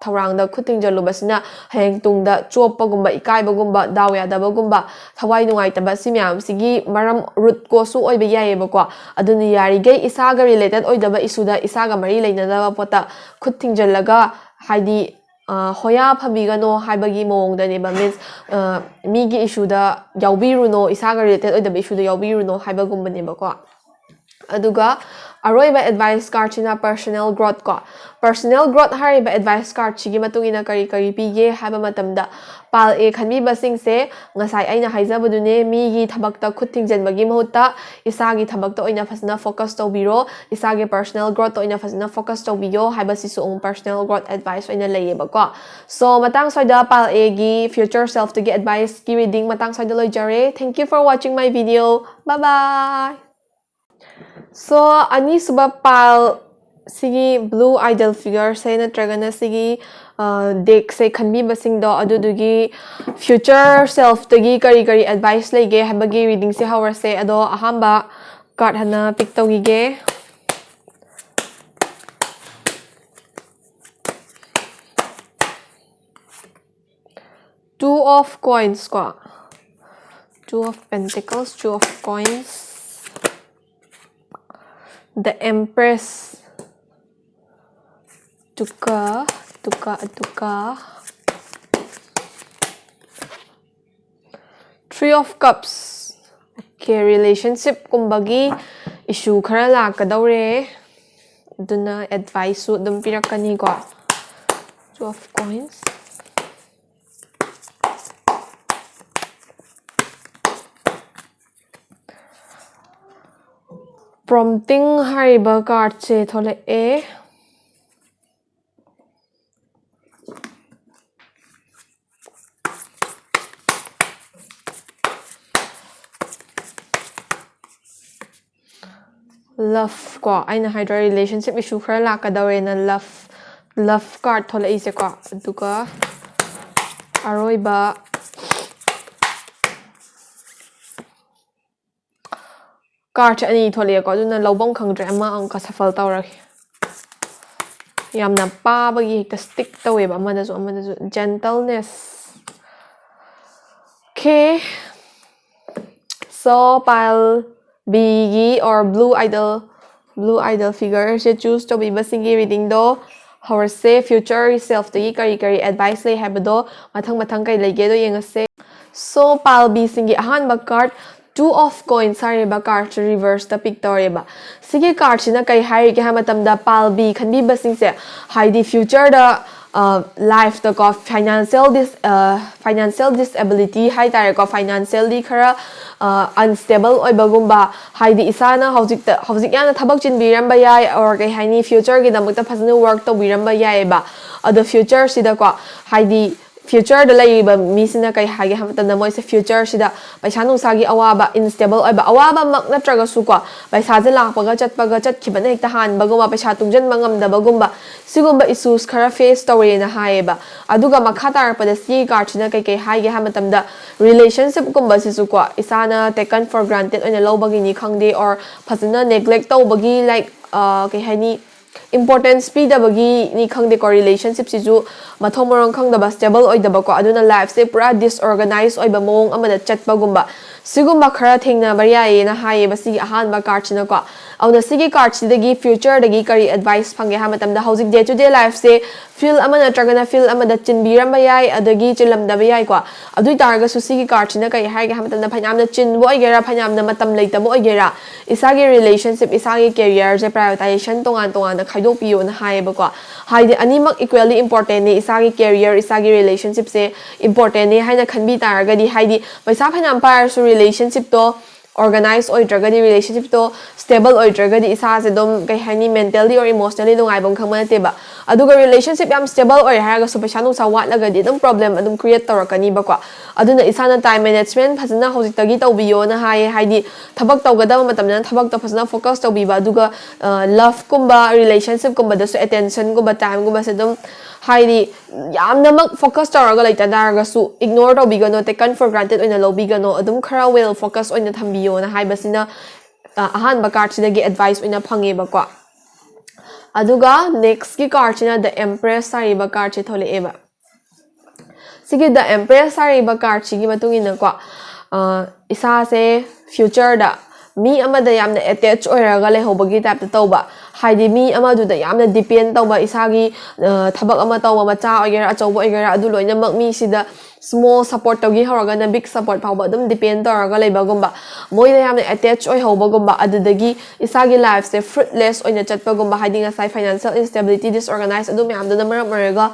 ꯊꯧꯔꯥꯡꯗ ꯈꯨꯠ ꯊꯤꯡꯖꯤꯜꯂꯨꯕꯁꯤꯅ ꯍꯌꯦꯡ ꯇꯨꯡꯗ ꯆꯣꯞꯄꯒꯨꯝꯕ, ꯏꯀꯥꯏꯕꯒꯨꯝꯕ, ꯗꯥꯎ ꯌꯥꯗꯕꯒꯨꯝꯕ, ꯊꯋꯥꯏ ꯅꯨꯡꯉꯥꯏꯇꯕ, ꯁꯤ ꯃꯌꯥꯝꯁꯤꯒꯤ ꯃꯔꯝ, root cause ꯁꯨ ꯑꯣꯏꯕ ꯌꯥꯏꯌꯦꯕꯀꯣ꯫ ꯑꯗꯨꯅ ꯌꯥꯔꯤꯈꯩ ꯏꯁꯥꯒ related ꯑꯣꯏꯗꯕ issue ꯗ, ꯏꯁꯥꯒ ꯃꯔꯤ ꯂꯩꯅꯗꯕ ꯄꯣꯠꯇ ꯈꯨꯠ ꯊꯤꯡꯖꯤꯜꯂꯒ, ꯍꯥꯏꯗꯤ, ꯑ, ꯍꯣꯌꯥ ꯐꯕꯤꯒꯅꯣ ꯍꯥꯏꯕꯒꯤ ꯃꯑꯣꯡꯗꯅꯦꯕ, means, ꯑ, ꯃꯤꯒꯤ issue ꯗ ꯌꯥꯎꯕꯤꯔꯨꯅꯣ, ꯏꯁꯥꯒ related ꯑꯣꯏꯗꯕ issue ꯗ ꯌꯥꯎꯕꯤꯔꯨꯅꯣ ꯍꯥꯏꯕꯒꯨꯝꯕꯅꯦꯕꯀꯣ꯫ ꯑꯗꯨꯒ ꯑꯔꯣꯏꯕ advice card ꯁꯤꯅ personal growth ꯀꯣ꯫ Personal growth ꯍꯥꯏꯔꯤꯕ advice card ꯁꯤꯒꯤ ꯃꯇꯨꯡ ꯏꯟꯅ ꯀꯔꯤ ꯀꯔꯤ ꯄꯤꯒꯦ ꯍꯥꯏꯕ ꯃꯇꯝꯗ, pile A ꯈꯟꯕꯤꯕꯁꯤꯡꯁꯦ, ꯉꯁꯥꯏ ꯑꯩꯅ ꯍꯥꯏꯖꯕꯗꯨꯅꯦ, ꯃꯤꯒꯤ ꯊꯕꯛꯇ ꯈꯨꯠ ꯊꯤꯡꯖꯤꯟꯕꯒꯤ ꯃꯍꯨꯠꯇ ꯏꯁꯥꯒꯤ ꯊꯕꯛꯇ ꯑꯣꯏꯅ ꯐꯖꯅ focus ꯇꯧꯕꯤꯔꯣ, ꯏꯁꯥꯒꯤ personal growth ꯇ ꯑꯣꯏꯅ ꯐꯖꯅ focus ꯇꯧꯕꯤꯌꯣ ꯍꯥꯏꯕꯁꯤꯁꯨ ꯑꯃꯨꯛ personal growth advice ꯑꯣꯏꯅ ꯂꯩꯌꯦꯕꯀꯣ꯫ So, ꯃꯇꯥꯡ ꯁ꯭ꯋꯥꯏꯗ pile A ꯒꯤ future self ꯇꯒꯤ advice ꯀꯤ reading ꯃꯇꯥꯡ ꯁ꯭ꯋꯥꯏꯗ ꯂꯣꯏꯖꯔꯦ꯫ Thank you for watching my video. Bye bye. So, ꯑꯅꯤꯁꯨꯕ pile, ꯁꯤꯒꯤ blue idol figure ꯁꯦ ꯅꯠꯇ꯭ꯔꯒꯅ ꯁꯤꯒꯤ, ꯑ, deck ꯁꯦ ꯈꯟꯕꯤꯕꯁꯤꯡꯗꯣ, ꯑꯗꯨꯗꯨꯒꯤ future self ꯇꯒꯤ ꯀꯔꯤ ꯀꯔꯤ advice ꯂꯩꯒꯦ ꯍꯥꯏꯕꯒꯤ reading ꯁꯦ ꯍꯧꯔꯁꯦ꯫ ꯑꯗꯣ ꯑꯍꯥꯟꯕ card ꯍꯥꯟꯅ pick ꯇꯧꯈꯤꯒꯦ꯫ Two of Coins ꯀꯣ, Two of Pentacles, Two of Coins, The Empress, ꯇꯨꯀ, ꯇꯨꯀ, ꯇꯨꯀ, Three of Cups. Okay, relationship ꯀꯨꯝꯕꯒꯤ Issue ꯈꯔ ꯂꯥꯛꯀꯗꯧꯔꯦ, ꯑꯗꯨꯅ adviceꯁꯨ ꯑꯗꯨꯝ ꯄꯤꯔꯛꯀꯅꯤꯀꯣ. Two of Coins. Prompting ꯍꯥꯏꯔꯤꯕ cardꯁꯦ ꯊꯣꯛꯂꯛꯑꯦ. Love ꯀꯣ, ꯑꯩꯅ ꯍꯥꯏꯗ꯭ꯔꯣ relationship issue ꯈꯔ ꯂꯥꯛꯀꯗꯧꯔꯦꯅ love, love card ꯊꯣꯛꯂꯛꯏꯁꯦꯀꯣ. ꯑꯗꯨꯒ ꯑꯔꯣꯏꯕ card ꯑꯅꯤ ꯊꯣꯛꯂꯛꯑꯦꯀꯣ, ꯑꯗꯨꯅ ꯂꯧꯐꯝ ꯈꯪꯗ꯭ꯔꯦ, ꯑꯃ ꯑꯃꯨꯛꯀ shuffle ꯇꯧꯔꯒꯦ. ꯌꯥꯝꯅ ꯄꯥꯕꯒꯤ ꯍꯦꯛꯇ stick ꯇꯧꯋꯦꯕ, ꯑꯃꯗꯁꯨ ꯑꯃꯗꯁꯨ. Gentleness. Okay. So, pile Bꯒꯤ or blue idol, blue idol figureꯁꯦ choose ꯇꯧꯕꯤꯕꯁꯤꯡꯒꯤ readingꯗꯣ ꯍꯧꯔꯁꯦ. Future selfꯇꯒꯤ ꯀꯔꯤ ꯀꯔꯤ advice ꯂꯩ ꯍꯥꯏꯕꯗꯣ ꯃꯊꯪ ꯃꯊꯪ ꯀꯩ ꯂꯩꯒꯦꯗꯣ ꯌꯦꯡꯉꯁꯦ. So, pile Bꯁꯤꯡꯒꯤ ꯑꯍꯥꯟꯕ card Two of Coins ꯍꯥꯏꯔꯤꯕ cardꯁꯦ reverseꯇ pick ꯇꯧꯔꯦꯕ. ꯁꯤꯒꯤ cardꯁꯤꯅ ꯀꯩ ꯍꯥꯏꯔꯤꯒꯦ ꯍꯥꯏꯕ ꯃꯇꯝꯗ, pile B ꯈꯟꯕꯤꯕꯁꯤꯡꯁꯦ, ꯍꯥꯏꯗꯤ futureꯗ, ꯑ, lifeꯇꯀꯣ, financial dis-, ꯑ, financial disability ꯍꯥꯏ ꯇꯥꯔꯦꯀꯣ, financially ꯈꯔ, ꯑ, unstable ꯑꯣꯏꯕꯒꯨꯝꯕ, ꯍꯥꯏꯗꯤ ꯏꯁꯥꯅ ꯍꯧꯖꯤꯛꯇ, ꯍꯧꯖꯤꯛ ꯌꯥꯝꯅ ꯊꯕꯛ ꯆꯤꯟꯕꯤꯔꯝꯕ ꯌꯥꯏ, or ꯀꯩ ꯍꯥꯏꯅꯤ, futureꯒꯤꯗꯃꯛꯇ ꯐꯖꯅ work ꯇꯧꯕꯤꯔꯝꯕ ꯌꯥꯏꯑꯕ. ꯑꯗꯣ futureꯁꯤꯗꯀꯣ, ꯍꯥꯏꯗꯤ futureꯗ ꯂꯩꯔꯤꯕ ꯃꯤꯁꯤꯅ ꯀꯩ ꯍꯥꯏꯒꯦ ꯍꯥꯏꯕ ꯃꯇꯝꯗ, ꯃꯣꯏꯁꯦ futureꯁꯤꯗ ꯄꯩꯁꯥ ꯅꯨꯡꯁꯥꯒꯤ ꯑꯋꯥꯕ, unstable ꯑꯣꯏꯕ, ꯑꯋꯥꯕꯃꯛ ꯅꯠꯇ꯭ꯔꯒꯁꯨꯀꯣ, ꯄꯩꯁꯥꯁꯦ ꯂꯥꯛꯄꯒ ꯆꯠꯄꯒ ꯆꯠꯈꯤꯕꯅ ꯍꯦꯛꯇ ꯍꯥꯟꯕꯒꯨꯝꯕ, ꯄꯩꯁꯥ ꯇꯨꯡꯁꯤꯟꯕ ꯉꯝꯗꯕꯒꯨꯝꯕ, ꯁꯤꯒꯨꯝꯕ issues ꯈꯔ face ꯇꯧꯔꯦꯅ ꯍꯥꯏꯌꯦꯕ꯫ ꯑꯗꯨꯒ ꯃꯈꯥ ꯇꯥꯔꯛꯄꯗ ꯁꯤꯒꯤ cardꯁꯤꯅ ꯀꯩꯀꯩ ꯍꯥꯏꯒꯦ ꯍꯥꯏꯕ ꯃꯇꯝꯗ, relationshipꯀꯨꯝꯕꯁꯤꯁꯨꯀꯣ, ꯏꯁꯥꯅ taken for granted ꯑꯣꯏꯅ ꯂꯧꯕꯒꯤꯅꯤ ꯈꯪꯗꯦ, or ꯐꯖꯅ neglect ꯇꯧꯕꯒꯤ, like, ꯑ, ꯀꯩ ꯍꯥꯏꯅꯤ, importance ꯄꯤꯗꯕꯒꯤꯅꯤ ꯈꯪꯗꯦꯀꯣ, relationship ꯁꯤꯁꯨ ꯃꯊꯣꯡ ꯃꯔꯣꯡ ꯈꯪꯗꯕ, stable ꯑꯣꯏꯗꯕꯀꯣ, ꯑꯗꯨꯅ life ꯁꯦ ꯄꯨꯔꯥ disorganize ꯑꯣꯏꯕ ꯃꯑꯣꯡ ꯑꯃꯗ ꯆꯠꯄꯒꯨꯝꯕ, ꯁꯤꯒꯨꯝꯕ ꯈꯔ ꯊꯦꯡꯅꯕ ꯌꯥꯏꯌꯦꯅ ꯍꯥꯏꯌꯦꯕ ꯁꯤꯒꯤ ꯑꯍꯥꯟꯕ card ꯁꯤꯅꯀꯣ꯫ ꯑꯗꯨꯅ ꯁꯤꯒꯤ card ꯁꯤꯗꯒꯤ future ꯗꯒꯤ ꯀꯔꯤ advice ꯐꯪꯒꯦ ꯍꯥꯏꯕ ꯃꯇꯝꯗ, ꯍꯧꯖꯤꯛ day to day life say field ꯑꯃ ꯅꯠꯇ꯭ꯔꯒꯅ field ꯑꯃꯗ ꯆꯤꯟꯕꯤꯔꯝꯕ ꯌꯥꯏ, ꯑꯗꯒꯤ ꯆꯤꯜꯂꯝꯗꯕ ꯌꯥꯏꯀꯣ꯫ ꯑꯗꯨ ꯑꯣꯏ ꯇꯥꯔꯒꯁꯨ ꯁꯤꯒꯤ card ꯁꯤꯅ ꯀꯔꯤ ꯍꯥꯏꯒꯦ ꯍꯥꯏꯕ ꯃꯇꯝꯗ, ꯐꯅꯌꯥꯝꯅ ꯆꯤꯟꯕ ꯑꯣꯏꯒꯦꯔꯥ, ꯐꯅꯌꯥꯝꯅ ꯃꯇꯝ ꯂꯩꯇꯕ ꯑꯣꯏꯒꯦꯔꯥ, ꯏꯁꯥꯒꯤ relationship, ꯏꯁꯥꯒꯤ career ꯁꯦ prioritization ꯇꯣꯉꯥꯟ ꯇꯣꯉꯥꯟꯅ ꯈꯥꯏꯗꯣꯛꯄꯤꯌꯣꯅ ꯍꯥꯏꯌꯦꯕꯀꯣ꯫ ꯍꯥꯏꯗꯤ ꯑꯅꯤꯃꯛ equally important ꯅꯦ, ꯏꯁꯥꯒꯤ career, ꯏꯁꯥꯒꯤ relationship ꯁꯦ important ꯅꯦ ꯍꯥꯏꯅ ꯈꯟꯕꯤ ꯇꯥꯔꯒꯗꯤ, ꯍꯥꯏꯗꯤ ꯄꯩꯁꯥ ꯐꯅꯌꯥꯝ ꯄꯥꯏꯔꯁꯨ relationship ꯇꯣ organize ꯑꯣꯏꯗ꯭ꯔꯒꯗꯤ, relationship ꯇꯣ stable ꯑꯣꯏꯗ꯭ꯔꯒꯗꯤ ꯏꯁꯥꯁꯦ ꯑꯗꯨꯝ, ꯀꯩ ꯍꯥꯏꯅꯤ, mentally or emotionally ꯅꯨꯡꯉꯥꯏꯕ ꯑꯃ ꯈꯪꯕ ꯅꯠꯇꯦꯕ꯫ ꯑꯗꯨꯒ relationship ꯌꯥꯝ stable ꯑꯣꯏꯔꯦ ꯍꯥꯏꯔꯒꯁꯨ ꯄꯩꯁꯥ ꯅꯨꯡꯁꯥ ꯋꯥꯠꯂꯒꯗꯤ ꯑꯗꯨꯝ problem ꯑꯗꯨꯝ create ꯇꯧꯔꯛꯀꯅꯤꯕꯀꯣ꯫ ꯑꯗꯨꯅ ꯏꯁꯥꯅ time management ꯐꯖꯅ ꯍꯧꯖꯤꯛꯇꯒꯤ ꯇꯧꯕꯤꯌꯣꯅ ꯍꯥꯏꯌꯦ꯫ ꯍꯥꯏꯗꯤ ꯊꯕꯛ ꯇꯧꯒꯗꯕ ꯃꯇꯝꯗꯅ ꯊꯕꯛꯇ ꯐꯖꯅ focus ꯇꯧꯕꯤꯕ, ꯑꯗꯨꯒ love ꯀꯨꯝꯕ, relationship ꯀꯨꯝꯕꯗꯁꯨ attention ꯒꯨꯝꯕ, time ꯒꯨꯝꯕꯁꯦ ꯑꯗꯨꯝ, ꯍꯥꯏꯗꯤ ꯌꯥꯝꯅꯃꯛ focus ꯇꯧꯔꯒ ꯂꯩꯇ ꯇꯥꯔꯒꯁꯨ ignore ꯇꯧꯕꯤꯒꯅꯣ, taken for granted ꯑꯣꯏꯅ ꯂꯧꯕꯤꯒꯅꯣ, ꯑꯗꯨꯝ ꯈꯔ well focus ꯑꯣꯏꯅ ꯊꯝꯕꯤꯌꯣꯅ ꯍꯥꯏꯕꯁꯤꯅ, ꯑ, ꯑꯍꯥꯟꯕ card ꯁꯤꯗꯒꯤ advice ꯑꯣꯏꯅ ꯐꯪꯉꯦꯕꯀꯣ꯫ ꯑꯗꯨꯒ next ꯀꯤ card ꯁꯤꯅ The Empress ꯍꯥꯏꯔꯤꯕ card ꯁꯦ ꯊꯣꯛꯂꯛꯑꯦꯕ꯫ ꯁꯤꯒꯤ The Empress ꯍꯥꯏꯔꯤꯕ card ꯁꯤꯒꯤ ꯃꯇꯨꯡ ꯏꯟꯅꯀꯣ, ꯑ, ꯏꯁꯥꯁꯦ future ꯗ ꯃꯤ ꯑꯃꯗ ꯌꯥꯝꯅ attach ꯑꯣꯏꯔꯒ ꯂꯩꯍꯧꯕꯒꯤ type ꯇ ꯇꯧꯕ, ꯍꯥꯏꯗꯤ ꯃꯤ ꯑꯃꯗꯨꯗ ꯌꯥꯝꯅ depend ꯇꯧꯕ, ꯏꯁꯥꯒꯤ, ꯑ, ꯊꯕꯛ ꯑꯃ ꯇꯧꯕ, ꯃꯆꯥ ꯑꯣꯏꯒꯦꯔꯥ ꯑꯆꯧꯕ ꯑꯣꯏꯒꯦꯔꯥ, ꯑꯗꯨ ꯂꯣꯏꯅꯃꯛ ꯃꯤꯁꯤꯗ small support ꯇꯒꯤ ꯍꯧꯔꯒꯅ big support ꯐꯥꯎꯕ ꯑꯗꯨꯝ depend ꯇꯧꯔꯒ ꯂꯩꯕꯒꯨꯝꯕ, ꯃꯣꯏꯗ ꯌꯥꯝꯅ attach ꯑꯣꯏꯍꯧꯕꯒꯨꯝꯕ, ꯑꯗꯨꯗꯒꯤ ꯏꯁꯥꯒꯤ life ꯁꯦ fruitless ꯑꯣꯏꯅ ꯆꯠꯄꯒꯨꯝꯕ, ꯍꯥꯏꯗꯤ ꯉꯁꯥꯏ financial instability, disorganize ꯑꯗꯨ ꯃꯌꯥꯝꯗꯨꯅ ꯃꯔꯝ ꯑꯣꯏꯔꯒ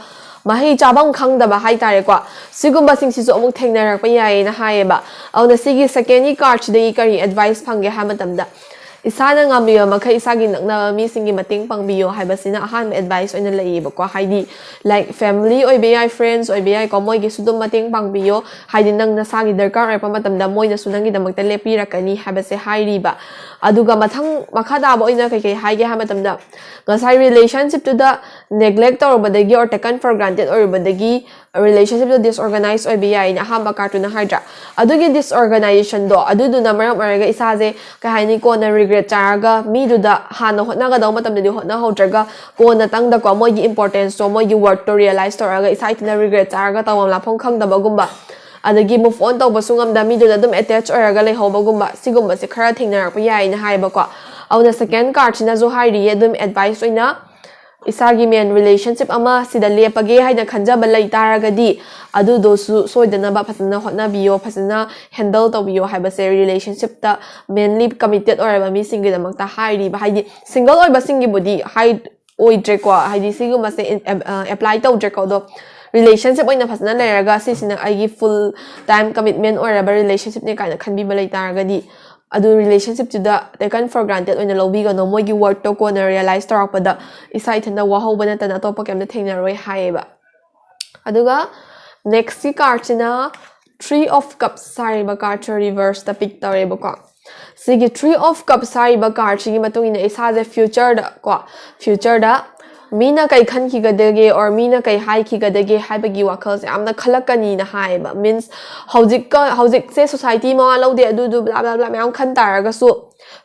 ꯃꯍꯩ ꯆꯥꯐꯝ ꯈꯪꯗꯕ ꯍꯥꯏꯇꯥꯔꯦꯀꯣ, ꯁꯤꯒꯨꯝꯕꯁꯤꯡꯁꯤꯁꯨ ꯑꯃꯨꯛ ꯊꯦꯡꯅꯔꯛꯄ ꯌꯥꯏꯌꯦꯅ ꯍꯥꯏꯌꯦꯕ꯫ ꯑꯗꯨꯅ ꯁꯤꯒꯤ second ꯀꯤ card ꯁꯤꯗꯒꯤ ꯀꯔꯤ advice ꯐꯪꯒꯦ ꯍꯥꯏꯕ ꯃꯇꯝꯗ, ꯏꯁꯥꯅ ꯉꯝꯃꯤꯕ ꯃꯈꯩ ꯏꯁꯥꯒꯤ ꯅꯛꯅꯕ ꯃꯤꯁꯤꯡꯒꯤ ꯃꯇꯦꯡ ꯄꯥꯡꯕꯤꯌꯣ ꯍꯥꯏꯕꯁꯤꯅ ꯑꯍꯥꯟꯕ advice ꯑꯣꯏꯅ ꯂꯩꯌꯦꯕꯀꯣ꯫ ꯍꯥꯏꯗꯤ, like, family ꯑꯣꯏꯕ ꯌꯥꯏ, friends ꯑꯣꯏꯕ ꯌꯥꯏꯀꯣ, ꯃꯣꯏꯒꯤꯁꯨ ꯑꯗꯨꯝ ꯃꯇꯦꯡ ꯄꯥꯡꯕꯤꯌꯣ꯫ ꯍꯥꯏꯗꯤ ꯅꯪ ꯅꯁꯥꯒꯤ ꯗꯔꯀꯥꯔ ꯑꯣꯏꯔꯛꯄ ꯃꯇꯝꯗ ꯃꯣꯏꯅꯁꯨ ꯅꯪꯒꯤꯗꯃꯛꯇ ꯂꯦꯞꯄꯤꯔꯛꯀꯅꯤ ꯍꯥꯏꯕꯁꯦ ꯍꯥꯏꯔꯤꯕ꯫ ꯑꯗꯨꯒ ꯃꯊꯪ, ꯃꯈꯥ ꯇꯥꯕ ꯑꯣꯏꯅ ꯀꯩ ꯀꯩ ꯍꯥꯏꯒꯦ ꯍꯥꯏꯕ ꯃꯇꯝꯗ, ꯉꯁꯥꯏ relationship ꯇꯨꯗ neglect ꯇꯧꯔꯨꯕꯗꯒꯤ or taken for granted ꯑꯣꯏꯔꯨꯕꯗꯒꯤ relationship to disorganize ꯑꯣꯏꯕ ꯌꯥꯏꯅ ꯑꯍꯥꯟꯕ card ꯇꯨꯅ ꯍꯥꯏꯗ꯭ꯔꯥ? ꯑꯗꯨꯒꯤ disorganization ꯗꯣ ꯑꯗꯨꯗꯨꯅ ꯃꯔꯝ ꯑꯣꯏꯔꯒ ꯏꯁꯥꯁꯦ ꯀꯩ ꯍꯥꯏꯅꯤ, ꯀꯣꯟꯅ regret ꯆꯥꯔꯒ ꯃꯤꯗꯨꯗ ꯍꯥꯟꯅ ꯍꯣꯠꯅꯒꯗꯧꯕ ꯃꯇꯝꯗꯗꯤ ꯍꯣꯠꯅꯍꯧꯗ꯭ꯔꯒ ꯀꯣꯟꯅ ꯇꯪꯗꯀꯣ ꯃꯣꯏꯒꯤ importance ꯇꯣ, ꯃꯣꯏꯒꯤ worth ꯇꯣ realize ꯇꯧꯔꯒ ꯏꯁꯥ ꯏꯊꯟꯇ regret ꯆꯥꯔꯒ ꯇꯧꯐꯝ ꯂꯥꯛꯐꯝ ꯈꯪꯗꯕꯒꯨꯝꯕ, ꯑꯗꯒꯤ move on ꯇꯧꯕꯁꯨ ꯉꯝꯗ ꯃꯤꯗꯨꯗ ꯑꯗꯨꯝ attach ꯑꯣꯏꯔꯒ ꯂꯩꯍꯧꯕꯒꯨꯝꯕ, ꯁꯤꯒꯨꯝꯕꯁꯦ ꯈꯔ ꯊꯦꯡꯅꯔꯛꯄ ꯌꯥꯏꯅ ꯍꯥꯏꯌꯦꯕꯀꯣ꯫ ꯑꯗꯨꯅ second card ꯁꯤꯅꯁꯨ ꯍꯥꯏꯔꯤꯌꯦ ꯑꯗꯨꯝ advice ꯑꯣꯏꯅ, ꯏꯁꯥꯒꯤ main relationship ꯑꯃ ꯁꯤꯗ ꯂꯦꯞꯄꯒꯦ ꯍꯥꯏꯅ ꯈꯟꯖꯕ ꯂꯩ ꯇꯥꯔꯒꯗꯤ ꯑꯗꯨꯗꯣꯁꯨ ꯁꯣꯏꯗꯅꯕ ꯐꯖꯅ ꯍꯣꯠꯅꯕꯤꯌꯣ, ꯐꯖꯅ handle ꯇꯧꯕꯤꯌꯣ ꯍꯥꯏꯕꯁꯦ relationship ꯇ mainly committed ꯑꯣꯏꯔꯕ ꯃꯤꯁꯤꯡꯒꯤꯗꯃꯛꯇ ꯍꯥꯏꯔꯤꯕ, ꯍꯥꯏꯗꯤ single ꯑꯣꯏꯕꯁꯤꯡꯒꯤꯕꯨꯗꯤ ꯍꯥꯏ ꯑꯣꯏꯗ꯭ꯔꯦꯀꯣ, ꯍꯥꯏꯗꯤ ꯁꯤꯒꯨꯝꯕꯁꯦ apply ꯇꯧꯗ꯭ꯔꯦꯀꯣ꯫ ꯑꯗꯣ relationship ꯑꯣꯏꯅ ꯐꯖꯅ ꯂꯩꯔꯒ ꯁꯤꯁꯤꯅ ꯑꯩꯒꯤ full time commitment ꯑꯣꯏꯔꯕ relationship ꯅꯦ ꯀꯥꯏꯅ ꯈꯟꯕꯤꯕ ꯂꯩ ꯇꯥꯔꯒꯗꯤ ꯑꯗꯨ relationship ꯇꯨꯗ taken for granted ꯑꯣꯏꯅ ꯂꯧꯕꯤꯒꯅꯣ꯫ ꯃꯣꯏꯒꯤ worth ꯇꯣ ꯀꯣꯟꯅ realize ꯇꯧꯔꯛꯄꯗ ꯏꯁꯥ ꯏꯊꯟꯇ ꯋꯥꯍꯧꯕ ꯅꯠꯇꯅ ꯑꯇꯣꯞꯄ ꯀꯩꯝꯇ ꯊꯦꯡꯅꯔꯣꯏ ꯍꯥꯏꯌꯦꯕ꯫ ꯑꯗꯨꯒ next ꯀꯤ card ꯁꯤꯅ Three of Cups ꯍꯥꯏꯔꯤꯕ card ꯁꯦ reverse ꯇ pick ꯇꯧꯔꯦꯕꯀꯣ꯫ ꯁꯤꯒꯤ Three of Cups ꯍꯥꯏꯔꯤꯕ card ꯁꯤꯒꯤ ꯃꯇꯨꯡ ꯏꯟꯅ ꯏꯁꯥꯁꯦ future ꯗ ꯀꯣ, future ꯗ ꯃꯤꯅ ꯀꯩ ꯈꯟꯈꯤꯒꯗꯒꯦ or ꯃꯤꯅ ꯀꯩ ꯍꯥꯏꯈꯤꯒꯗꯒꯦ ꯍꯥꯏꯕꯒꯤ ꯋꯥꯈꯜꯁꯦ ꯌꯥꯝꯅ ꯈꯜꯂꯛꯀꯅꯤꯅ ꯍꯥꯏꯌꯦꯕ꯫ Means ꯍꯧꯖꯤꯛꯀ, ꯍꯧꯖꯤꯛꯁꯦ society ꯃꯋꯥ ꯂꯧꯗꯦ, ꯑꯗꯨꯗꯨ blah blah blah ꯃꯌꯥꯝ ꯈꯟ ꯇꯥꯔꯒꯁꯨ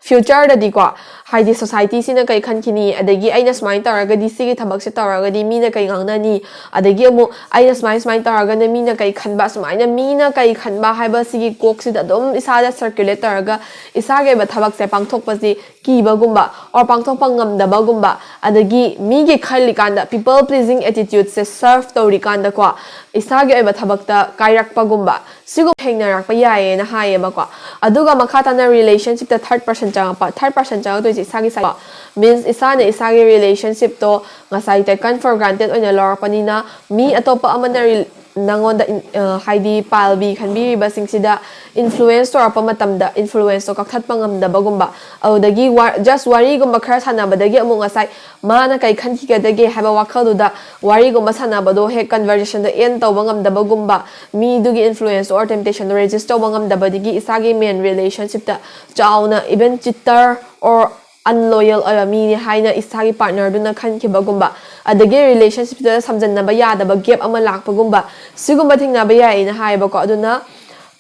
future ꯗꯗꯤꯀꯣ, ꯍꯥꯏꯗꯤ society ꯁꯤꯅ ꯀꯩ ꯈꯟꯈꯤꯅꯤ, ꯑꯗꯒꯤ ꯑꯩꯅ ꯁꯨꯃꯥꯏꯅ ꯇꯧꯔꯒꯗꯤ, ꯁꯤꯒꯤ ꯊꯕꯛꯁꯦ ꯇꯧꯔꯒꯗꯤ ꯃꯤꯅ ꯀꯩ ꯉꯥꯡꯅꯅꯤ, ꯑꯗꯒꯤ ꯑꯃꯨꯛ ꯑꯩꯅ ꯁꯨꯃꯥꯏꯅ ꯁꯨꯃꯥꯏꯅ ꯇꯧꯔꯒꯅ ꯃꯤꯅ ꯀꯩ ꯈꯟꯕ, ꯁꯨꯃꯥꯏꯅ ꯃꯤꯅ ꯀꯩ ꯈꯟꯕ ꯍꯥꯏꯕ ꯁꯤꯒꯤ ꯀꯣꯛꯁꯤꯗ ꯑꯗꯨꯝ ꯏꯁꯥꯗ circulate ꯇꯧꯔꯒ ꯏꯁꯥꯒꯤ ꯑꯣꯏꯕ ꯊꯕꯛꯁꯦ ꯄꯥꯡꯊꯣꯛꯄꯁꯤ ꯀꯤꯕꯒꯨꯝꯕ or ꯄꯥꯡꯊꯣꯛꯄ ꯉꯝꯗꯕꯒꯨꯝꯕ, ꯑꯗꯒꯤ ꯃꯤꯒꯤ ꯈꯜꯂꯤꯀꯥꯟꯗ people pleasing attitude ꯁꯦ serve ꯇꯧꯔꯤꯀꯥꯟꯗꯀꯣ ꯏꯁꯥꯒꯤ ꯑꯣꯏꯕ ꯊꯕꯛꯇ ꯀꯥꯏꯔꯛꯄꯒꯨꯝꯕ ꯁꯤꯒꯨꯝꯕ ꯊꯦꯡꯅꯔꯛꯄ ꯌꯥꯏꯌꯦꯅ ꯍꯥꯏꯌꯦꯕꯀꯣ꯫ ꯑꯗꯨꯒ ꯃꯈꯥ ꯇꯥꯅ relationship ꯇ third person ꯆꯪꯉꯛꯄ, third person ꯆꯪꯉꯛꯇꯣꯏꯁꯦ ꯏꯁꯥꯒꯤ side꯫ Means ꯏꯁꯥꯅ ꯏꯁꯥꯒꯤ relationship ꯇꯣ ꯉꯁꯥꯏ taken for granted ꯑꯣꯏꯅ ꯂꯧꯔꯛꯄꯅꯤꯅ ꯃꯤ ꯑꯇꯣꯞꯄ ꯑꯃꯅ ꯔꯤ-, ꯅꯪꯉꯣꯟꯗ ꯏꯟ-, ꯑ, ꯍꯥꯏꯗꯤ ꯄꯥꯜꯕꯤ ꯈꯟꯕꯤꯔꯤꯕꯁꯤꯡꯁꯤꯗ influence ꯇꯧꯔꯛꯄ ꯃꯇꯝꯗ influence ꯇꯣ ꯀꯛꯊꯠꯄ ꯉꯝꯗꯕꯒꯨꯝꯕ, ꯑꯗꯨꯗꯒꯤ ꯋꯥ-, just ꯋꯥꯔꯤꯒꯨꯝꯕ ꯈꯔ ꯁꯥꯟꯅꯕꯗꯒꯤ ꯑꯃꯨꯛ ꯉꯁꯥꯏ ꯃꯥꯅ ꯀꯩ ꯈꯟꯈꯤꯒꯗꯒꯦ ꯍꯥꯏꯕ ꯋꯥꯈꯜꯗꯨꯗ ꯋꯥꯔꯤꯒꯨꯝꯕ ꯁꯥꯟꯅꯕꯗꯣ ꯍꯦꯛ conversation ꯗꯣ end ꯇꯧꯕ ꯉꯝꯗꯕꯒꯨꯝꯕ, ꯃꯤꯗꯨꯒꯤ influence ꯇꯣ or temptation ꯗꯣ resist ꯇꯧꯕ ꯉꯝꯗꯕꯗꯒꯤ ꯏꯁꯥꯒꯤ main relationship ꯇ ꯆꯥꯎꯅ even cheater or unloyal ꯑꯣꯏꯕ ꯃꯤꯅꯤ ꯍꯥꯏꯅ ꯏꯁꯥꯒꯤ partnerꯗꯨꯅ ꯈꯟꯈꯤꯕꯒꯨꯝꯕ, ꯑꯗꯒꯤ relationshipꯇꯨꯗ ꯁꯝꯖꯟꯅꯕ ꯌꯥꯗꯕ gap ꯑꯃ ꯂꯥꯛꯄꯒꯨꯝꯕ, ꯁꯤꯒꯨꯝꯕ ꯊꯦꯡꯅꯕ ꯌꯥꯏꯅ ꯍꯥꯏꯌꯦꯕꯀꯣ꯫ ꯑꯗꯨꯅ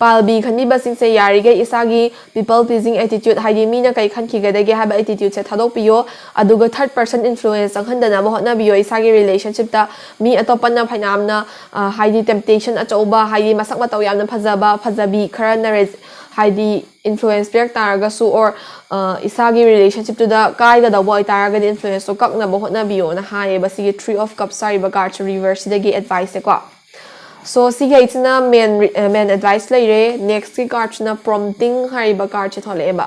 ꯄꯥꯜꯕꯤ ꯈꯟꯕꯤꯕꯁꯤꯡꯁꯦ ꯌꯥꯔꯤꯈꯩ ꯏꯁꯥꯒꯤ people pleasing attitude, ꯍꯥꯏꯗꯤ ꯃꯤꯅ ꯀꯩ ꯈꯟꯈꯤꯒꯗꯒꯦ ꯍꯥꯏꯕ attitudeꯁꯦ ꯊꯥꯗꯣꯛꯄꯤꯌꯣ꯫ ꯑꯗꯨꯒ third person influence ꯆꯪꯍꯟꯗꯅꯕ ꯍꯣꯠꯅꯕꯤꯌꯣ ꯏꯁꯥꯒꯤ relationshipꯇ꯫ ꯃꯤ ꯑꯇꯣꯞꯄꯅ ꯐꯩꯅꯥꯝꯅ, ꯑ, ꯍꯥꯏꯗꯤ temptation ꯑꯆꯧꯕ, ꯍꯥꯏꯗꯤ ꯃꯁꯛ ꯃꯇꯧ ꯌꯥꯝꯅ ꯐꯖꯕ, ꯐꯖꯕꯤ ꯈꯔꯅ res-, ꯍꯥꯏꯗꯤ influence ꯄꯤꯔꯛ ꯇꯥꯔꯒꯁꯨ, or, ꯑ, ꯏꯁꯥꯒꯤ relationshipꯇꯨꯗ ꯀꯥꯏꯒꯗꯧꯕ ꯑꯣꯏꯇꯥꯔꯒꯗꯤ influenceꯇꯣ ꯀꯛꯅꯕ ꯍꯣꯠꯅꯕꯤꯌꯣꯅ ꯍꯥꯏꯌꯦꯕ ꯁꯤꯒꯤ Three of Cups ꯍꯥꯏꯔꯤꯕ cardꯁꯦ reverseꯁꯤꯗꯒꯤ adviceꯁꯦꯀꯣ꯫ So ꯁꯤꯒꯩꯁꯤꯅ main re-, ꯑ, main advice ꯂꯩꯔꯦ꯫ Nextꯀꯤ cardꯁꯤꯅ Prompting ꯍꯥꯏꯔꯤꯕ cardꯁꯦ ꯊꯣꯛꯂꯛꯑꯦꯕ꯫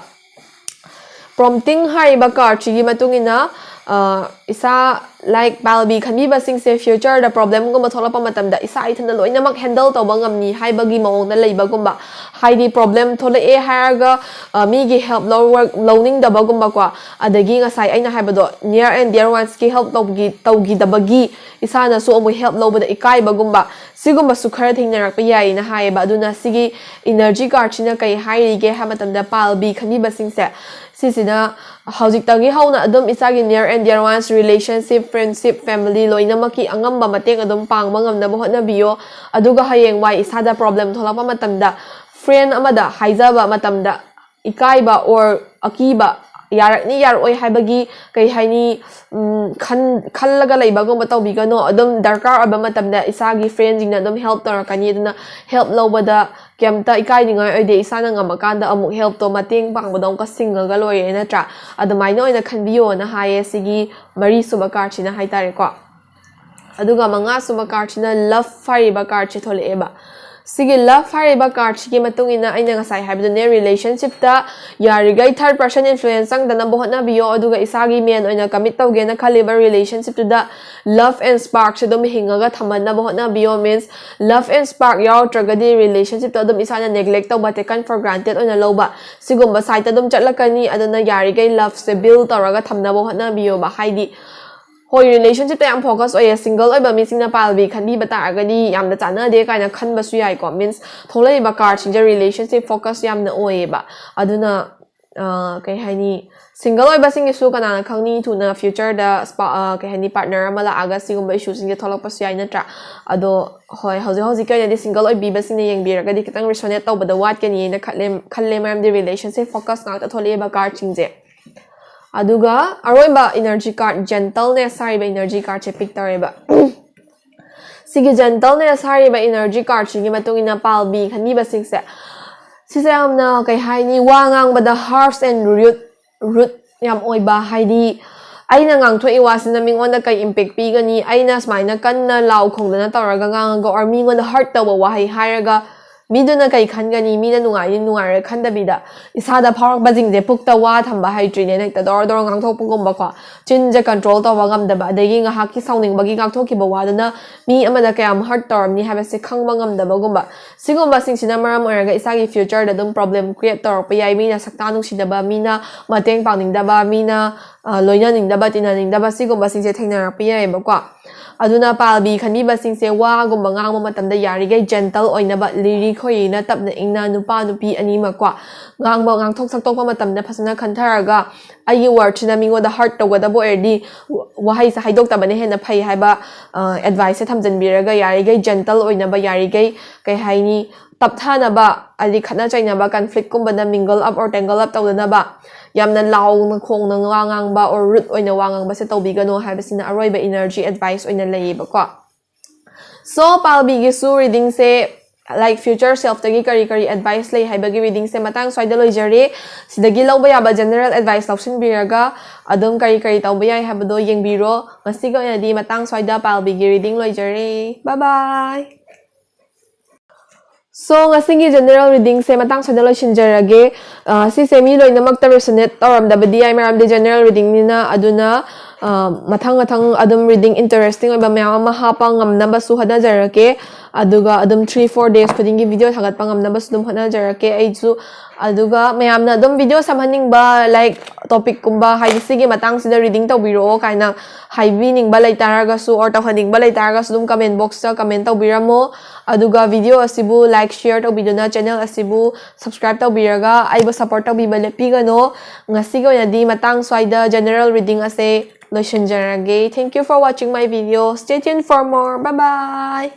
Prompting ꯍꯥꯏꯔꯤꯕ cardꯁꯤꯒꯤ ꯃꯇꯨꯡ ꯏꯟꯅ, ꯑ, ꯏꯁꯥ, like, ꯄꯥꯜꯕꯤ ꯈꯟꯕꯤꯕꯁꯤꯡꯁꯦ futureꯗ problemꯒꯨꯝꯕ ꯊꯣꯛꯂꯛꯄ ꯃꯇꯝꯗ ꯏꯁꯥ ꯏꯊꯟꯇ ꯂꯣꯏꯅꯃꯛ handle ꯇꯧꯕ ꯉꯝꯅꯤ ꯍꯥꯏꯕꯒꯤ ꯃꯑꯣꯡꯗ ꯂꯩꯕꯒꯨꯝꯕ, ꯍꯥꯏꯗꯤ problem ꯊꯣꯛꯂꯛꯑꯦ ꯍꯥꯏꯔꯒ, ꯑ, ꯃꯤꯒꯤ help ꯂꯧꯔ-, ꯂꯧꯅꯤꯡꯗꯕꯒꯨꯝꯕꯀꯣ, ꯑꯗꯒꯤ ꯉꯁꯥꯏ ꯑꯩꯅ ꯍꯥꯏꯕꯗꯣ near and dear onesꯀꯤ help ꯇꯧꯈꯤ-, ꯇꯧꯈꯤꯗꯕꯒꯤ ꯏꯁꯥꯅꯁꯨ ꯑꯃꯨꯛ help ꯂꯧꯕꯗ ꯏꯀꯥꯏꯕꯒꯨꯝꯕ, ꯁꯤꯒꯨꯝꯕꯁꯨ ꯈꯔ ꯊꯦꯡꯅꯔꯛꯄ ꯌꯥꯏꯅ ꯍꯥꯏꯌꯦꯕ꯫ ꯑꯗꯨꯅ ꯁꯤꯒꯤ energy cardꯁꯤꯅ ꯀꯩ ꯍꯥꯏꯔꯤꯒꯦ ꯍꯥꯏꯕ ꯃꯇꯝꯗ ꯄꯥꯜꯕꯤ ꯈꯟꯕꯤꯕꯁꯤꯡꯁꯦ, ꯁꯤꯁꯤꯅ ꯍꯧꯖꯤꯛꯇꯒꯤ ꯍꯧꯅ ꯑꯗꯨꯝ ꯏꯁꯥꯒꯤ near and dear ones, relationship, friendship, family ꯂꯣꯏꯅꯃꯛꯀꯤ ꯑꯉꯝꯕ ꯃꯇꯦꯡ ꯑꯗꯨꯝ ꯄꯥꯡꯕ ꯉꯝꯅꯕ ꯍꯣꯠꯅꯕꯤꯌꯣ꯫ ꯑꯗꯨꯒ ꯍꯌꯦꯡꯋꯥꯏ ꯏꯁꯥꯗ problem ꯊꯣꯛꯂꯛꯄ ꯃꯇꯝꯗ friend ꯑꯃꯗ ꯍꯥꯏꯖꯕ ꯃꯇꯝꯗ ꯏꯀꯥꯏꯕ or ꯑꯀꯤꯕ, ꯌꯥꯔꯛꯅꯤ ꯌꯥꯔꯛꯑꯣꯏ ꯍꯥꯏꯕꯒꯤ, ꯀꯩ ꯍꯥꯏꯅꯤ, ꯎꯝ, ꯈꯟ-, ꯈꯜꯂꯒ ꯂꯩꯕꯒꯨꯝꯕ ꯇꯧꯕꯤꯒꯅꯣ꯫ ꯑꯗꯨꯝ ꯗꯔꯀꯥꯔ ꯑꯣꯏꯕ ꯃꯇꯝꯗ ꯏꯁꯥꯒꯤ friendꯁꯤꯡꯅ ꯑꯗꯨꯝ help ꯇꯧꯔꯛꯀꯅꯤ꯫ ꯑꯗꯨꯅ help ꯂꯧꯕꯗ ꯀꯩꯝꯇ ꯏꯀꯥꯏꯅꯤꯡꯉꯥꯏ ꯑꯣꯏꯗꯦ꯫ ꯏꯁꯥꯅ ꯉꯝꯃꯀꯥꯟꯗ ꯑꯃꯨꯛ helpꯇꯣ, ꯃꯇꯦꯡ ꯄꯥꯡꯕꯗꯣ ꯑꯃꯨꯛꯀ ꯁꯤꯡꯉꯒ ꯂꯣꯏꯔꯦ ꯅꯠꯇ꯭ꯔꯥ? ꯑꯗꯨꯃꯥꯏꯅ ꯑꯣꯏꯅ ꯈꯟꯕꯤꯌꯣꯅ ꯍꯥꯏꯌꯦ ꯁꯤꯒꯤ ꯃꯔꯤꯁꯨꯕ cardꯁꯤꯅ ꯍꯥꯏꯇꯥꯔꯦꯀꯣ꯫ ꯑꯗꯨꯒ ꯃꯉꯥꯁꯨꯕ cardꯁꯤꯅ Love ꯍꯥꯏꯔꯤꯕ cardꯁꯦ ꯊꯣꯛꯂꯛꯑꯦꯕ꯫ ꯁꯤꯒꯤ Love ꯍꯥꯏꯔꯤꯕ cardꯁꯤꯒꯤ ꯃꯇꯨꯡ ꯏꯟꯅ ꯑꯩꯅ ꯉꯁꯥꯏ ꯍꯥꯏꯕꯗꯨꯅꯦ, relationshipꯇ ꯌꯥꯔꯤꯈꯩ third person influence ꯆꯪꯗꯅꯕ ꯍꯣꯠꯅꯕꯤꯌꯣ꯫ ꯑꯗꯨꯒ ꯏꯁꯥꯒꯤ main ꯑꯣꯏꯅ commit ꯇꯧꯒꯦꯅ ꯈꯜꯂꯤꯕ relationshipꯇꯨꯗ love and sparkꯁꯦ ꯑꯗꯨꯝ ꯍꯤꯡꯉꯒ ꯊꯝꯍꯟꯅꯕ ꯍꯣꯠꯅꯕꯤꯌꯣ꯫ Means love and spark ꯌꯥꯎꯔꯛꯇ꯭ꯔꯒꯗꯤ relationshipꯇꯣ ꯑꯗꯨꯝ ꯏꯁꯥꯅ neglect ꯇꯧꯕ, taken for granted ꯑꯣꯏꯅ ꯂꯧꯕ, ꯁꯤꯒꯨꯝꯕ sideꯇ ꯑꯗꯨꯝ ꯆꯠꯂꯛꯀꯅꯤ꯫ ꯑꯗꯨꯅ ꯌꯥꯔꯤꯈꯩ loveꯁꯦ build ꯇꯧꯔꯒ ꯊꯝꯅꯕ ꯍꯣꯠꯅꯕꯤꯌꯣꯕ꯫ ꯍꯥꯏꯗꯤ ꯍꯣꯏ, relationshipꯇ ꯌꯥꯝ focus ꯑꯣꯏꯌꯦ꯫ Single ꯑꯣꯏꯕ ꯃꯤꯁꯤꯡꯅ ꯄꯥꯜꯕꯤ ꯈꯟꯕꯤꯕ ꯇꯥꯔꯒꯗꯤ ꯌꯥꯝꯅ ꯆꯥꯟꯅꯗꯦ ꯀꯥꯏꯅ ꯈꯟꯕꯁꯨ ꯌꯥꯏꯀꯣ꯫ Means ꯊꯣꯛꯂꯛꯏꯕ cardꯁꯤꯡꯁꯦ relationship focus ꯌꯥꯝꯅ ꯑꯣꯏꯌꯦꯕ꯫ ꯑꯗꯨꯅ ꯑ, ꯀꯩ ꯍꯥꯏꯅꯤ, ꯁꯤꯡꯒꯜ ꯑꯣꯏꯕꯁꯤꯡꯒꯤꯁꯨ ꯀꯅꯥꯅ ꯈꯪꯅꯤ, ꯊꯨꯅ ꯐ꯭ꯌꯨꯆꯔꯗ ꯁ꯭ꯄꯥ-, ꯑ, ꯀꯩ ꯍꯥꯏꯅꯤ, ꯄꯥꯔꯠꯅꯔ ꯑꯃ ꯂꯥꯛꯑꯒ ꯁꯤꯒꯨꯝꯕ ꯏꯁꯨꯁꯤꯡꯁꯦ ꯊꯣꯛꯂꯛꯄꯁꯨ ꯌꯥꯏ, ꯅꯠꯇ꯭ꯔꯥ? ꯑꯗꯣ ꯍꯣꯏ, ꯍꯧꯖꯤꯛ ꯍꯧꯖꯤꯛꯀꯤ ꯑꯣꯏꯅꯗꯤ ꯁꯤꯡꯒꯜ ꯑꯣꯏꯕꯤꯕꯁꯤꯡꯅ ꯌꯦꯡꯕꯤꯔꯒꯗꯤ ꯈꯤꯇꯪ ꯔꯤꯁꯣꯅꯦꯠ ꯇꯧꯕꯗ ꯋꯥꯠꯀꯅꯤꯅ ꯈꯜꯂꯦ ꯈꯜꯂꯦ ꯃꯔꯝꯗꯤ ꯔꯤꯂꯦꯁꯟꯁꯤꯞ ꯐꯣꯀꯁ ꯉꯥꯛꯇ ꯊꯣꯛꯂꯛꯑꯦꯕ ꯀꯥꯔꯠꯁꯤꯡꯁꯦ꯫ ꯑꯗꯨꯒ ꯑꯔꯣꯏꯕ ꯏꯅꯔꯖꯤ ꯀꯥꯔꯠ ꯖꯦꯟꯇꯜꯅꯦꯁ ꯍꯥꯏꯔꯤꯕ ꯏꯅꯔꯖꯤ ꯀꯥꯔꯠꯁꯦ ꯄꯤꯛ ꯇꯧꯔꯦꯕ꯫ ꯁꯤꯒꯤ ꯖꯦꯟꯇꯜꯅꯦꯁ ꯍꯥꯏꯔꯤꯕ ꯏꯅꯔꯖꯤ ꯀꯥꯔꯠꯁꯤꯒꯤ ꯃꯇꯨꯡ ꯏꯟꯅ ꯄꯥꯜꯕꯤ ꯈꯟꯕꯤꯕꯁꯤꯡꯁꯦ, ꯁꯤꯁꯦ ꯌꯥꯝꯅ, ꯀꯩ ꯍꯥꯏꯅꯤ, ꯋꯥ ꯉꯥꯡꯕꯗ harsh and rude, rude ꯌꯥꯝ ꯑꯣꯏꯕ, ꯍꯥꯏꯗꯤ ꯑꯩꯅ ꯉꯥꯡꯊꯣꯛꯏ ꯋꯥꯁꯤꯅ ꯃꯤꯉꯣꯟꯗ ꯀꯩ ꯏꯝꯄꯦꯛ ꯄꯤꯒꯅꯤ, ꯑꯩꯅ ꯁꯨꯃꯥꯏꯅ ꯀꯟꯅ ꯂꯥꯎ ꯈꯣꯡꯗꯅ ꯇꯧꯔꯒ ꯉꯥꯡꯉꯒ or ꯃꯤꯉꯣꯟꯗ ꯍꯔꯠ ꯇꯧꯕ ꯋꯥꯍꯩ ꯍꯥꯏꯔꯒ ꯃꯤꯗꯨꯅ ꯀꯩ ꯈꯟꯒꯅꯤ, ꯃꯤꯅ ꯅꯨꯡꯉꯥꯏꯅꯤ ꯅꯨꯡꯉꯥꯏꯔꯣꯏ ꯈꯟꯗꯕꯤꯗ ꯏꯁꯥꯗ ꯐꯥꯎꯔꯛꯄꯁꯤꯡꯁꯦ ꯄꯨꯛꯇ ꯋꯥ ꯊꯝꯕ ꯍꯩꯇ꯭ꯔꯤꯅꯦꯅ ꯍꯦꯛꯇ ꯗꯣꯔ ꯗꯣꯔ ꯉꯥꯡꯊꯣꯛꯄꯒꯨꯝꯕꯀꯣ, ꯆꯤꯟꯁꯦ ꯀꯟꯇ꯭ꯔꯣꯜ ꯇꯧꯕ ꯉꯝꯗꯕ, ꯑꯗꯒꯤ ꯉꯥꯏꯍꯥꯛꯀꯤ ꯁꯥꯎꯅꯤꯡꯕꯒꯤ ꯉꯥꯡꯊꯣꯛꯈꯤꯕ ꯋꯥꯗꯨꯅ ꯃꯤ ꯑꯃꯗ ꯀꯌꯥꯝ ꯍꯔꯠ ꯇꯧꯔꯝꯅꯤ ꯍꯥꯏꯕꯁꯦ ꯈꯪꯕ ꯉꯝꯗꯕꯒꯨꯝꯕ, ꯁꯤꯒꯨꯝꯕꯁꯤꯡꯁꯤꯅ ꯃꯔꯝ ꯑꯣꯏꯔꯒ ꯏꯁꯥꯒꯤ ꯐ꯭ꯌꯨꯆꯔꯗ ꯑꯗꯨꯝ ꯄ꯭ꯔꯣꯕ꯭ꯂꯦꯝ ꯀ꯭ꯔꯤꯌꯦꯠ ꯇꯧꯔꯛꯄ ꯌꯥꯏ꯫ ꯃꯤꯅ ꯁꯛꯇꯥ ꯅꯨꯡꯁꯤꯗꯕ, ꯃꯤꯅ ꯃꯇꯦꯡ ꯄꯥꯡꯅꯤꯡꯗꯕ, ꯃꯤꯅ, ꯑ, ꯂꯣꯏꯅꯅꯤꯡꯗꯕ, ꯇꯤꯟꯅꯅꯤꯡꯗꯕ, ꯁꯤꯒꯨꯝꯕꯁꯤꯡꯁꯦ ꯊꯦꯡꯅꯔꯛꯄ ꯌꯥꯏꯑꯕꯀꯣ꯫ ꯑꯗꯨꯅ ꯄꯥꯜꯕꯤ ꯈꯟꯕꯤꯕꯁꯤꯡꯁꯦ ꯋꯥꯒꯨꯝꯕ ꯉꯥꯡꯕ ꯃꯇꯝꯗ ꯌꯥꯔꯤꯈꯩ ꯖꯦꯟꯇꯜ ꯑꯣꯏꯅꯕ, ꯂꯤꯔꯤ ꯈꯣꯏꯔꯤꯅ, ꯇꯞꯅ ꯏꯪꯅ, ꯅꯨꯄꯥ ꯅꯨꯄꯤ ꯑꯅꯤꯃꯛꯀꯣ, ꯉꯥꯡꯕ, ꯉꯥꯡꯊꯣꯛ ꯁꯛꯇꯣꯛꯄ ꯃꯇꯝꯗ ꯐꯖꯅ ꯈꯟꯊꯔꯒ, ꯑꯩꯒꯤ ꯋꯥꯔꯗꯁꯤꯅ ꯃꯤꯉꯣꯟꯗ ꯍꯔꯠ ꯇꯧꯒꯗꯕ ꯑꯣꯏꯔꯗꯤ ꯋ-, ꯋꯥꯍꯩꯁꯦ ꯍꯥꯏꯗꯣꯛꯇꯕꯅ ꯍꯦꯟꯅ ꯐꯩ ꯍꯥꯏꯕ, ꯑ, ꯑꯦꯗꯚꯥꯏꯁꯁꯦ ꯊꯝꯖꯤꯟꯕꯤꯔꯒ, ꯌꯥꯔꯤꯈꯩ ꯖꯦꯟꯇꯜ ꯑꯣꯏꯅꯕ, ꯌꯥꯔꯤꯈꯩ, ꯀꯩ ꯍꯥꯏꯅꯤ, ꯇꯞꯊꯅꯕ, ꯍꯥꯏꯗꯤ ꯈꯠꯅ ꯆꯩꯅꯕ, ꯀꯟꯐ꯭ꯂꯤꯛꯀꯨꯝꯕꯗ ꯃꯤꯡꯒꯜ ꯑꯞ ꯑꯣꯔ ꯇꯦꯡꯒꯜ ꯑꯞ ꯇꯧꯗꯅꯕ, ꯌꯥꯝꯅ ꯂꯥꯎꯅ ꯈꯣꯡꯅ ꯋꯥ ꯉꯥꯡꯕ ꯑꯣꯔ ꯔꯨꯠ ꯑꯣꯏꯅ ꯋꯥ ꯉꯥꯡꯕꯁꯦ ꯇꯧꯕꯤꯒꯅꯣ ꯍꯥꯏꯕꯁꯤꯅ ꯑꯔꯣꯏꯕ ꯏꯅꯔꯖꯤ ꯑꯦꯗꯚꯥꯏꯁ ꯑꯣꯏꯅ ꯂꯩꯌꯦꯕꯀꯣ꯫ ꯁꯣ, ꯄꯥꯜꯕꯤꯒꯤꯁꯨ ꯔꯤꯗꯤꯡꯁꯦ, ꯂꯥꯏꯛ, ꯐ꯭ꯌꯨꯆꯔ ꯁꯦꯜꯐꯇꯒꯤ ꯀꯔꯤ ꯀꯔꯤ ꯑꯦꯗꯚꯥꯏꯁ ꯂꯩ ꯍꯥꯏꯕꯒꯤ ꯔꯤꯗꯤꯡꯁꯦ ꯃꯇꯥꯡ ꯁ꯭ꯋꯥꯏꯗ ꯂꯣꯏꯖꯔꯦ꯫ ꯁꯤꯗꯒꯤ ꯂꯧꯕ ꯌꯥꯕ ꯖꯦꯅꯔꯦꯜ ꯑꯦꯗꯚꯥꯏꯁ ꯂꯧꯁꯤꯟꯕꯤꯔꯒ ꯑꯗꯨꯝ ꯀꯔꯤ ꯀꯔꯤ ꯇꯧꯕ ꯌꯥꯏ ꯍꯥꯏꯕꯗꯣ ꯌꯦꯡꯕꯤꯔꯣ꯫ ꯉꯁꯤꯒꯤ ꯑꯣꯏꯅꯗꯤ ꯃꯇꯥꯡ ꯁ꯭ꯋꯥꯏꯗ ꯄꯥꯜꯕꯤꯒꯤ ꯔꯤꯗꯤꯡ ꯂꯣꯏꯖꯔꯦ꯫ ꯕꯥꯏ ꯕꯥꯏ꯫ ꯁꯣ, ꯉꯁꯤꯒꯤ ꯖꯦꯅꯔꯦꯜ ꯔꯤꯗꯤꯡꯁꯦ ꯃꯇꯥꯡ ꯁ꯭ꯋꯥꯏꯗ ꯂꯣꯏꯁꯤꯟꯖꯔꯒꯦ꯫ ꯑ, ꯁꯤꯁꯦ ꯃꯤ ꯂꯣꯏꯅꯃꯛꯇ ꯔꯤꯁꯣꯅꯦꯠ ꯇꯧꯔꯝꯗꯕꯗꯤ ꯌꯥꯏ, ꯃꯔꯝꯗꯤ ꯖꯦꯅꯔꯦꯜ ꯔꯤꯗꯤꯡꯅꯤꯅ꯫ ꯑꯗꯨꯅ, ꯑ, ꯃꯊꯪ ꯃꯊꯪ ꯑꯗꯨꯝ ꯔꯤꯗꯤꯡ ꯏꯟꯇꯔꯦꯁꯇꯤꯡ ꯑꯣꯏꯕ ꯃꯌꯥꯝ ꯑꯃ ꯍꯥꯞꯄ ꯉꯝꯅꯕꯁꯨ ꯍꯣꯠꯅꯖꯔꯛꯀꯦ꯫ ꯑꯗꯨꯒ ꯑꯗꯨꯝ three four days ꯈꯨꯗꯤꯡꯒꯤ video ꯊꯥꯒꯠꯄ ꯉꯝꯅꯕꯁꯨ ꯑꯗꯨꯝ ꯍꯣꯠꯅꯖꯔꯛꯀꯦ ꯑꯩꯁꯨ꯫ ꯑꯗꯨꯒ ꯃꯌꯥꯝꯅ ꯑꯗꯨꯝ video ꯁꯦꯝꯍꯟꯅꯤꯡꯕ, like, topic ꯀꯨꯝꯕ, ꯍꯥꯏꯗꯤ ꯁꯤꯒꯤ ꯃꯇꯥꯡꯁꯤꯗ reading ꯇꯧꯕꯤꯔꯛꯑꯣ ꯀꯥꯏꯅ ꯍꯥꯏꯕꯤꯅꯤꯡꯕ ꯂꯩꯇꯥꯔꯒꯁꯨ, or ꯇꯧꯍꯟꯅꯤꯡꯕ ꯂꯩꯇꯥꯔꯒꯁꯨ ꯑꯗꯨꯝ comment box ꯇ comment ꯇꯧꯕꯤꯔꯝꯃꯣ꯫ ꯑꯗꯨꯒ video ꯑꯁꯤꯕꯨ like, share ꯇꯧꯕꯤꯗꯨꯅ channel ꯑꯁꯤꯕꯨ subscribe ꯇꯧꯕꯤꯔꯒ ꯑꯩꯕꯨ support ꯇꯧꯕꯤꯕ ꯂꯦꯞꯄꯤꯒꯅꯣ꯫ ꯉꯁꯤꯒꯤ ꯑꯣꯏꯅꯗꯤ ꯃꯇꯥꯡ ꯁ꯭ꯋꯥꯏꯗ general reading ꯑꯁꯦ ꯂꯣꯏꯁꯤꯟꯖꯔꯒꯦ꯫ Thank you for watching my video. Stay tuned for more. Bye bye.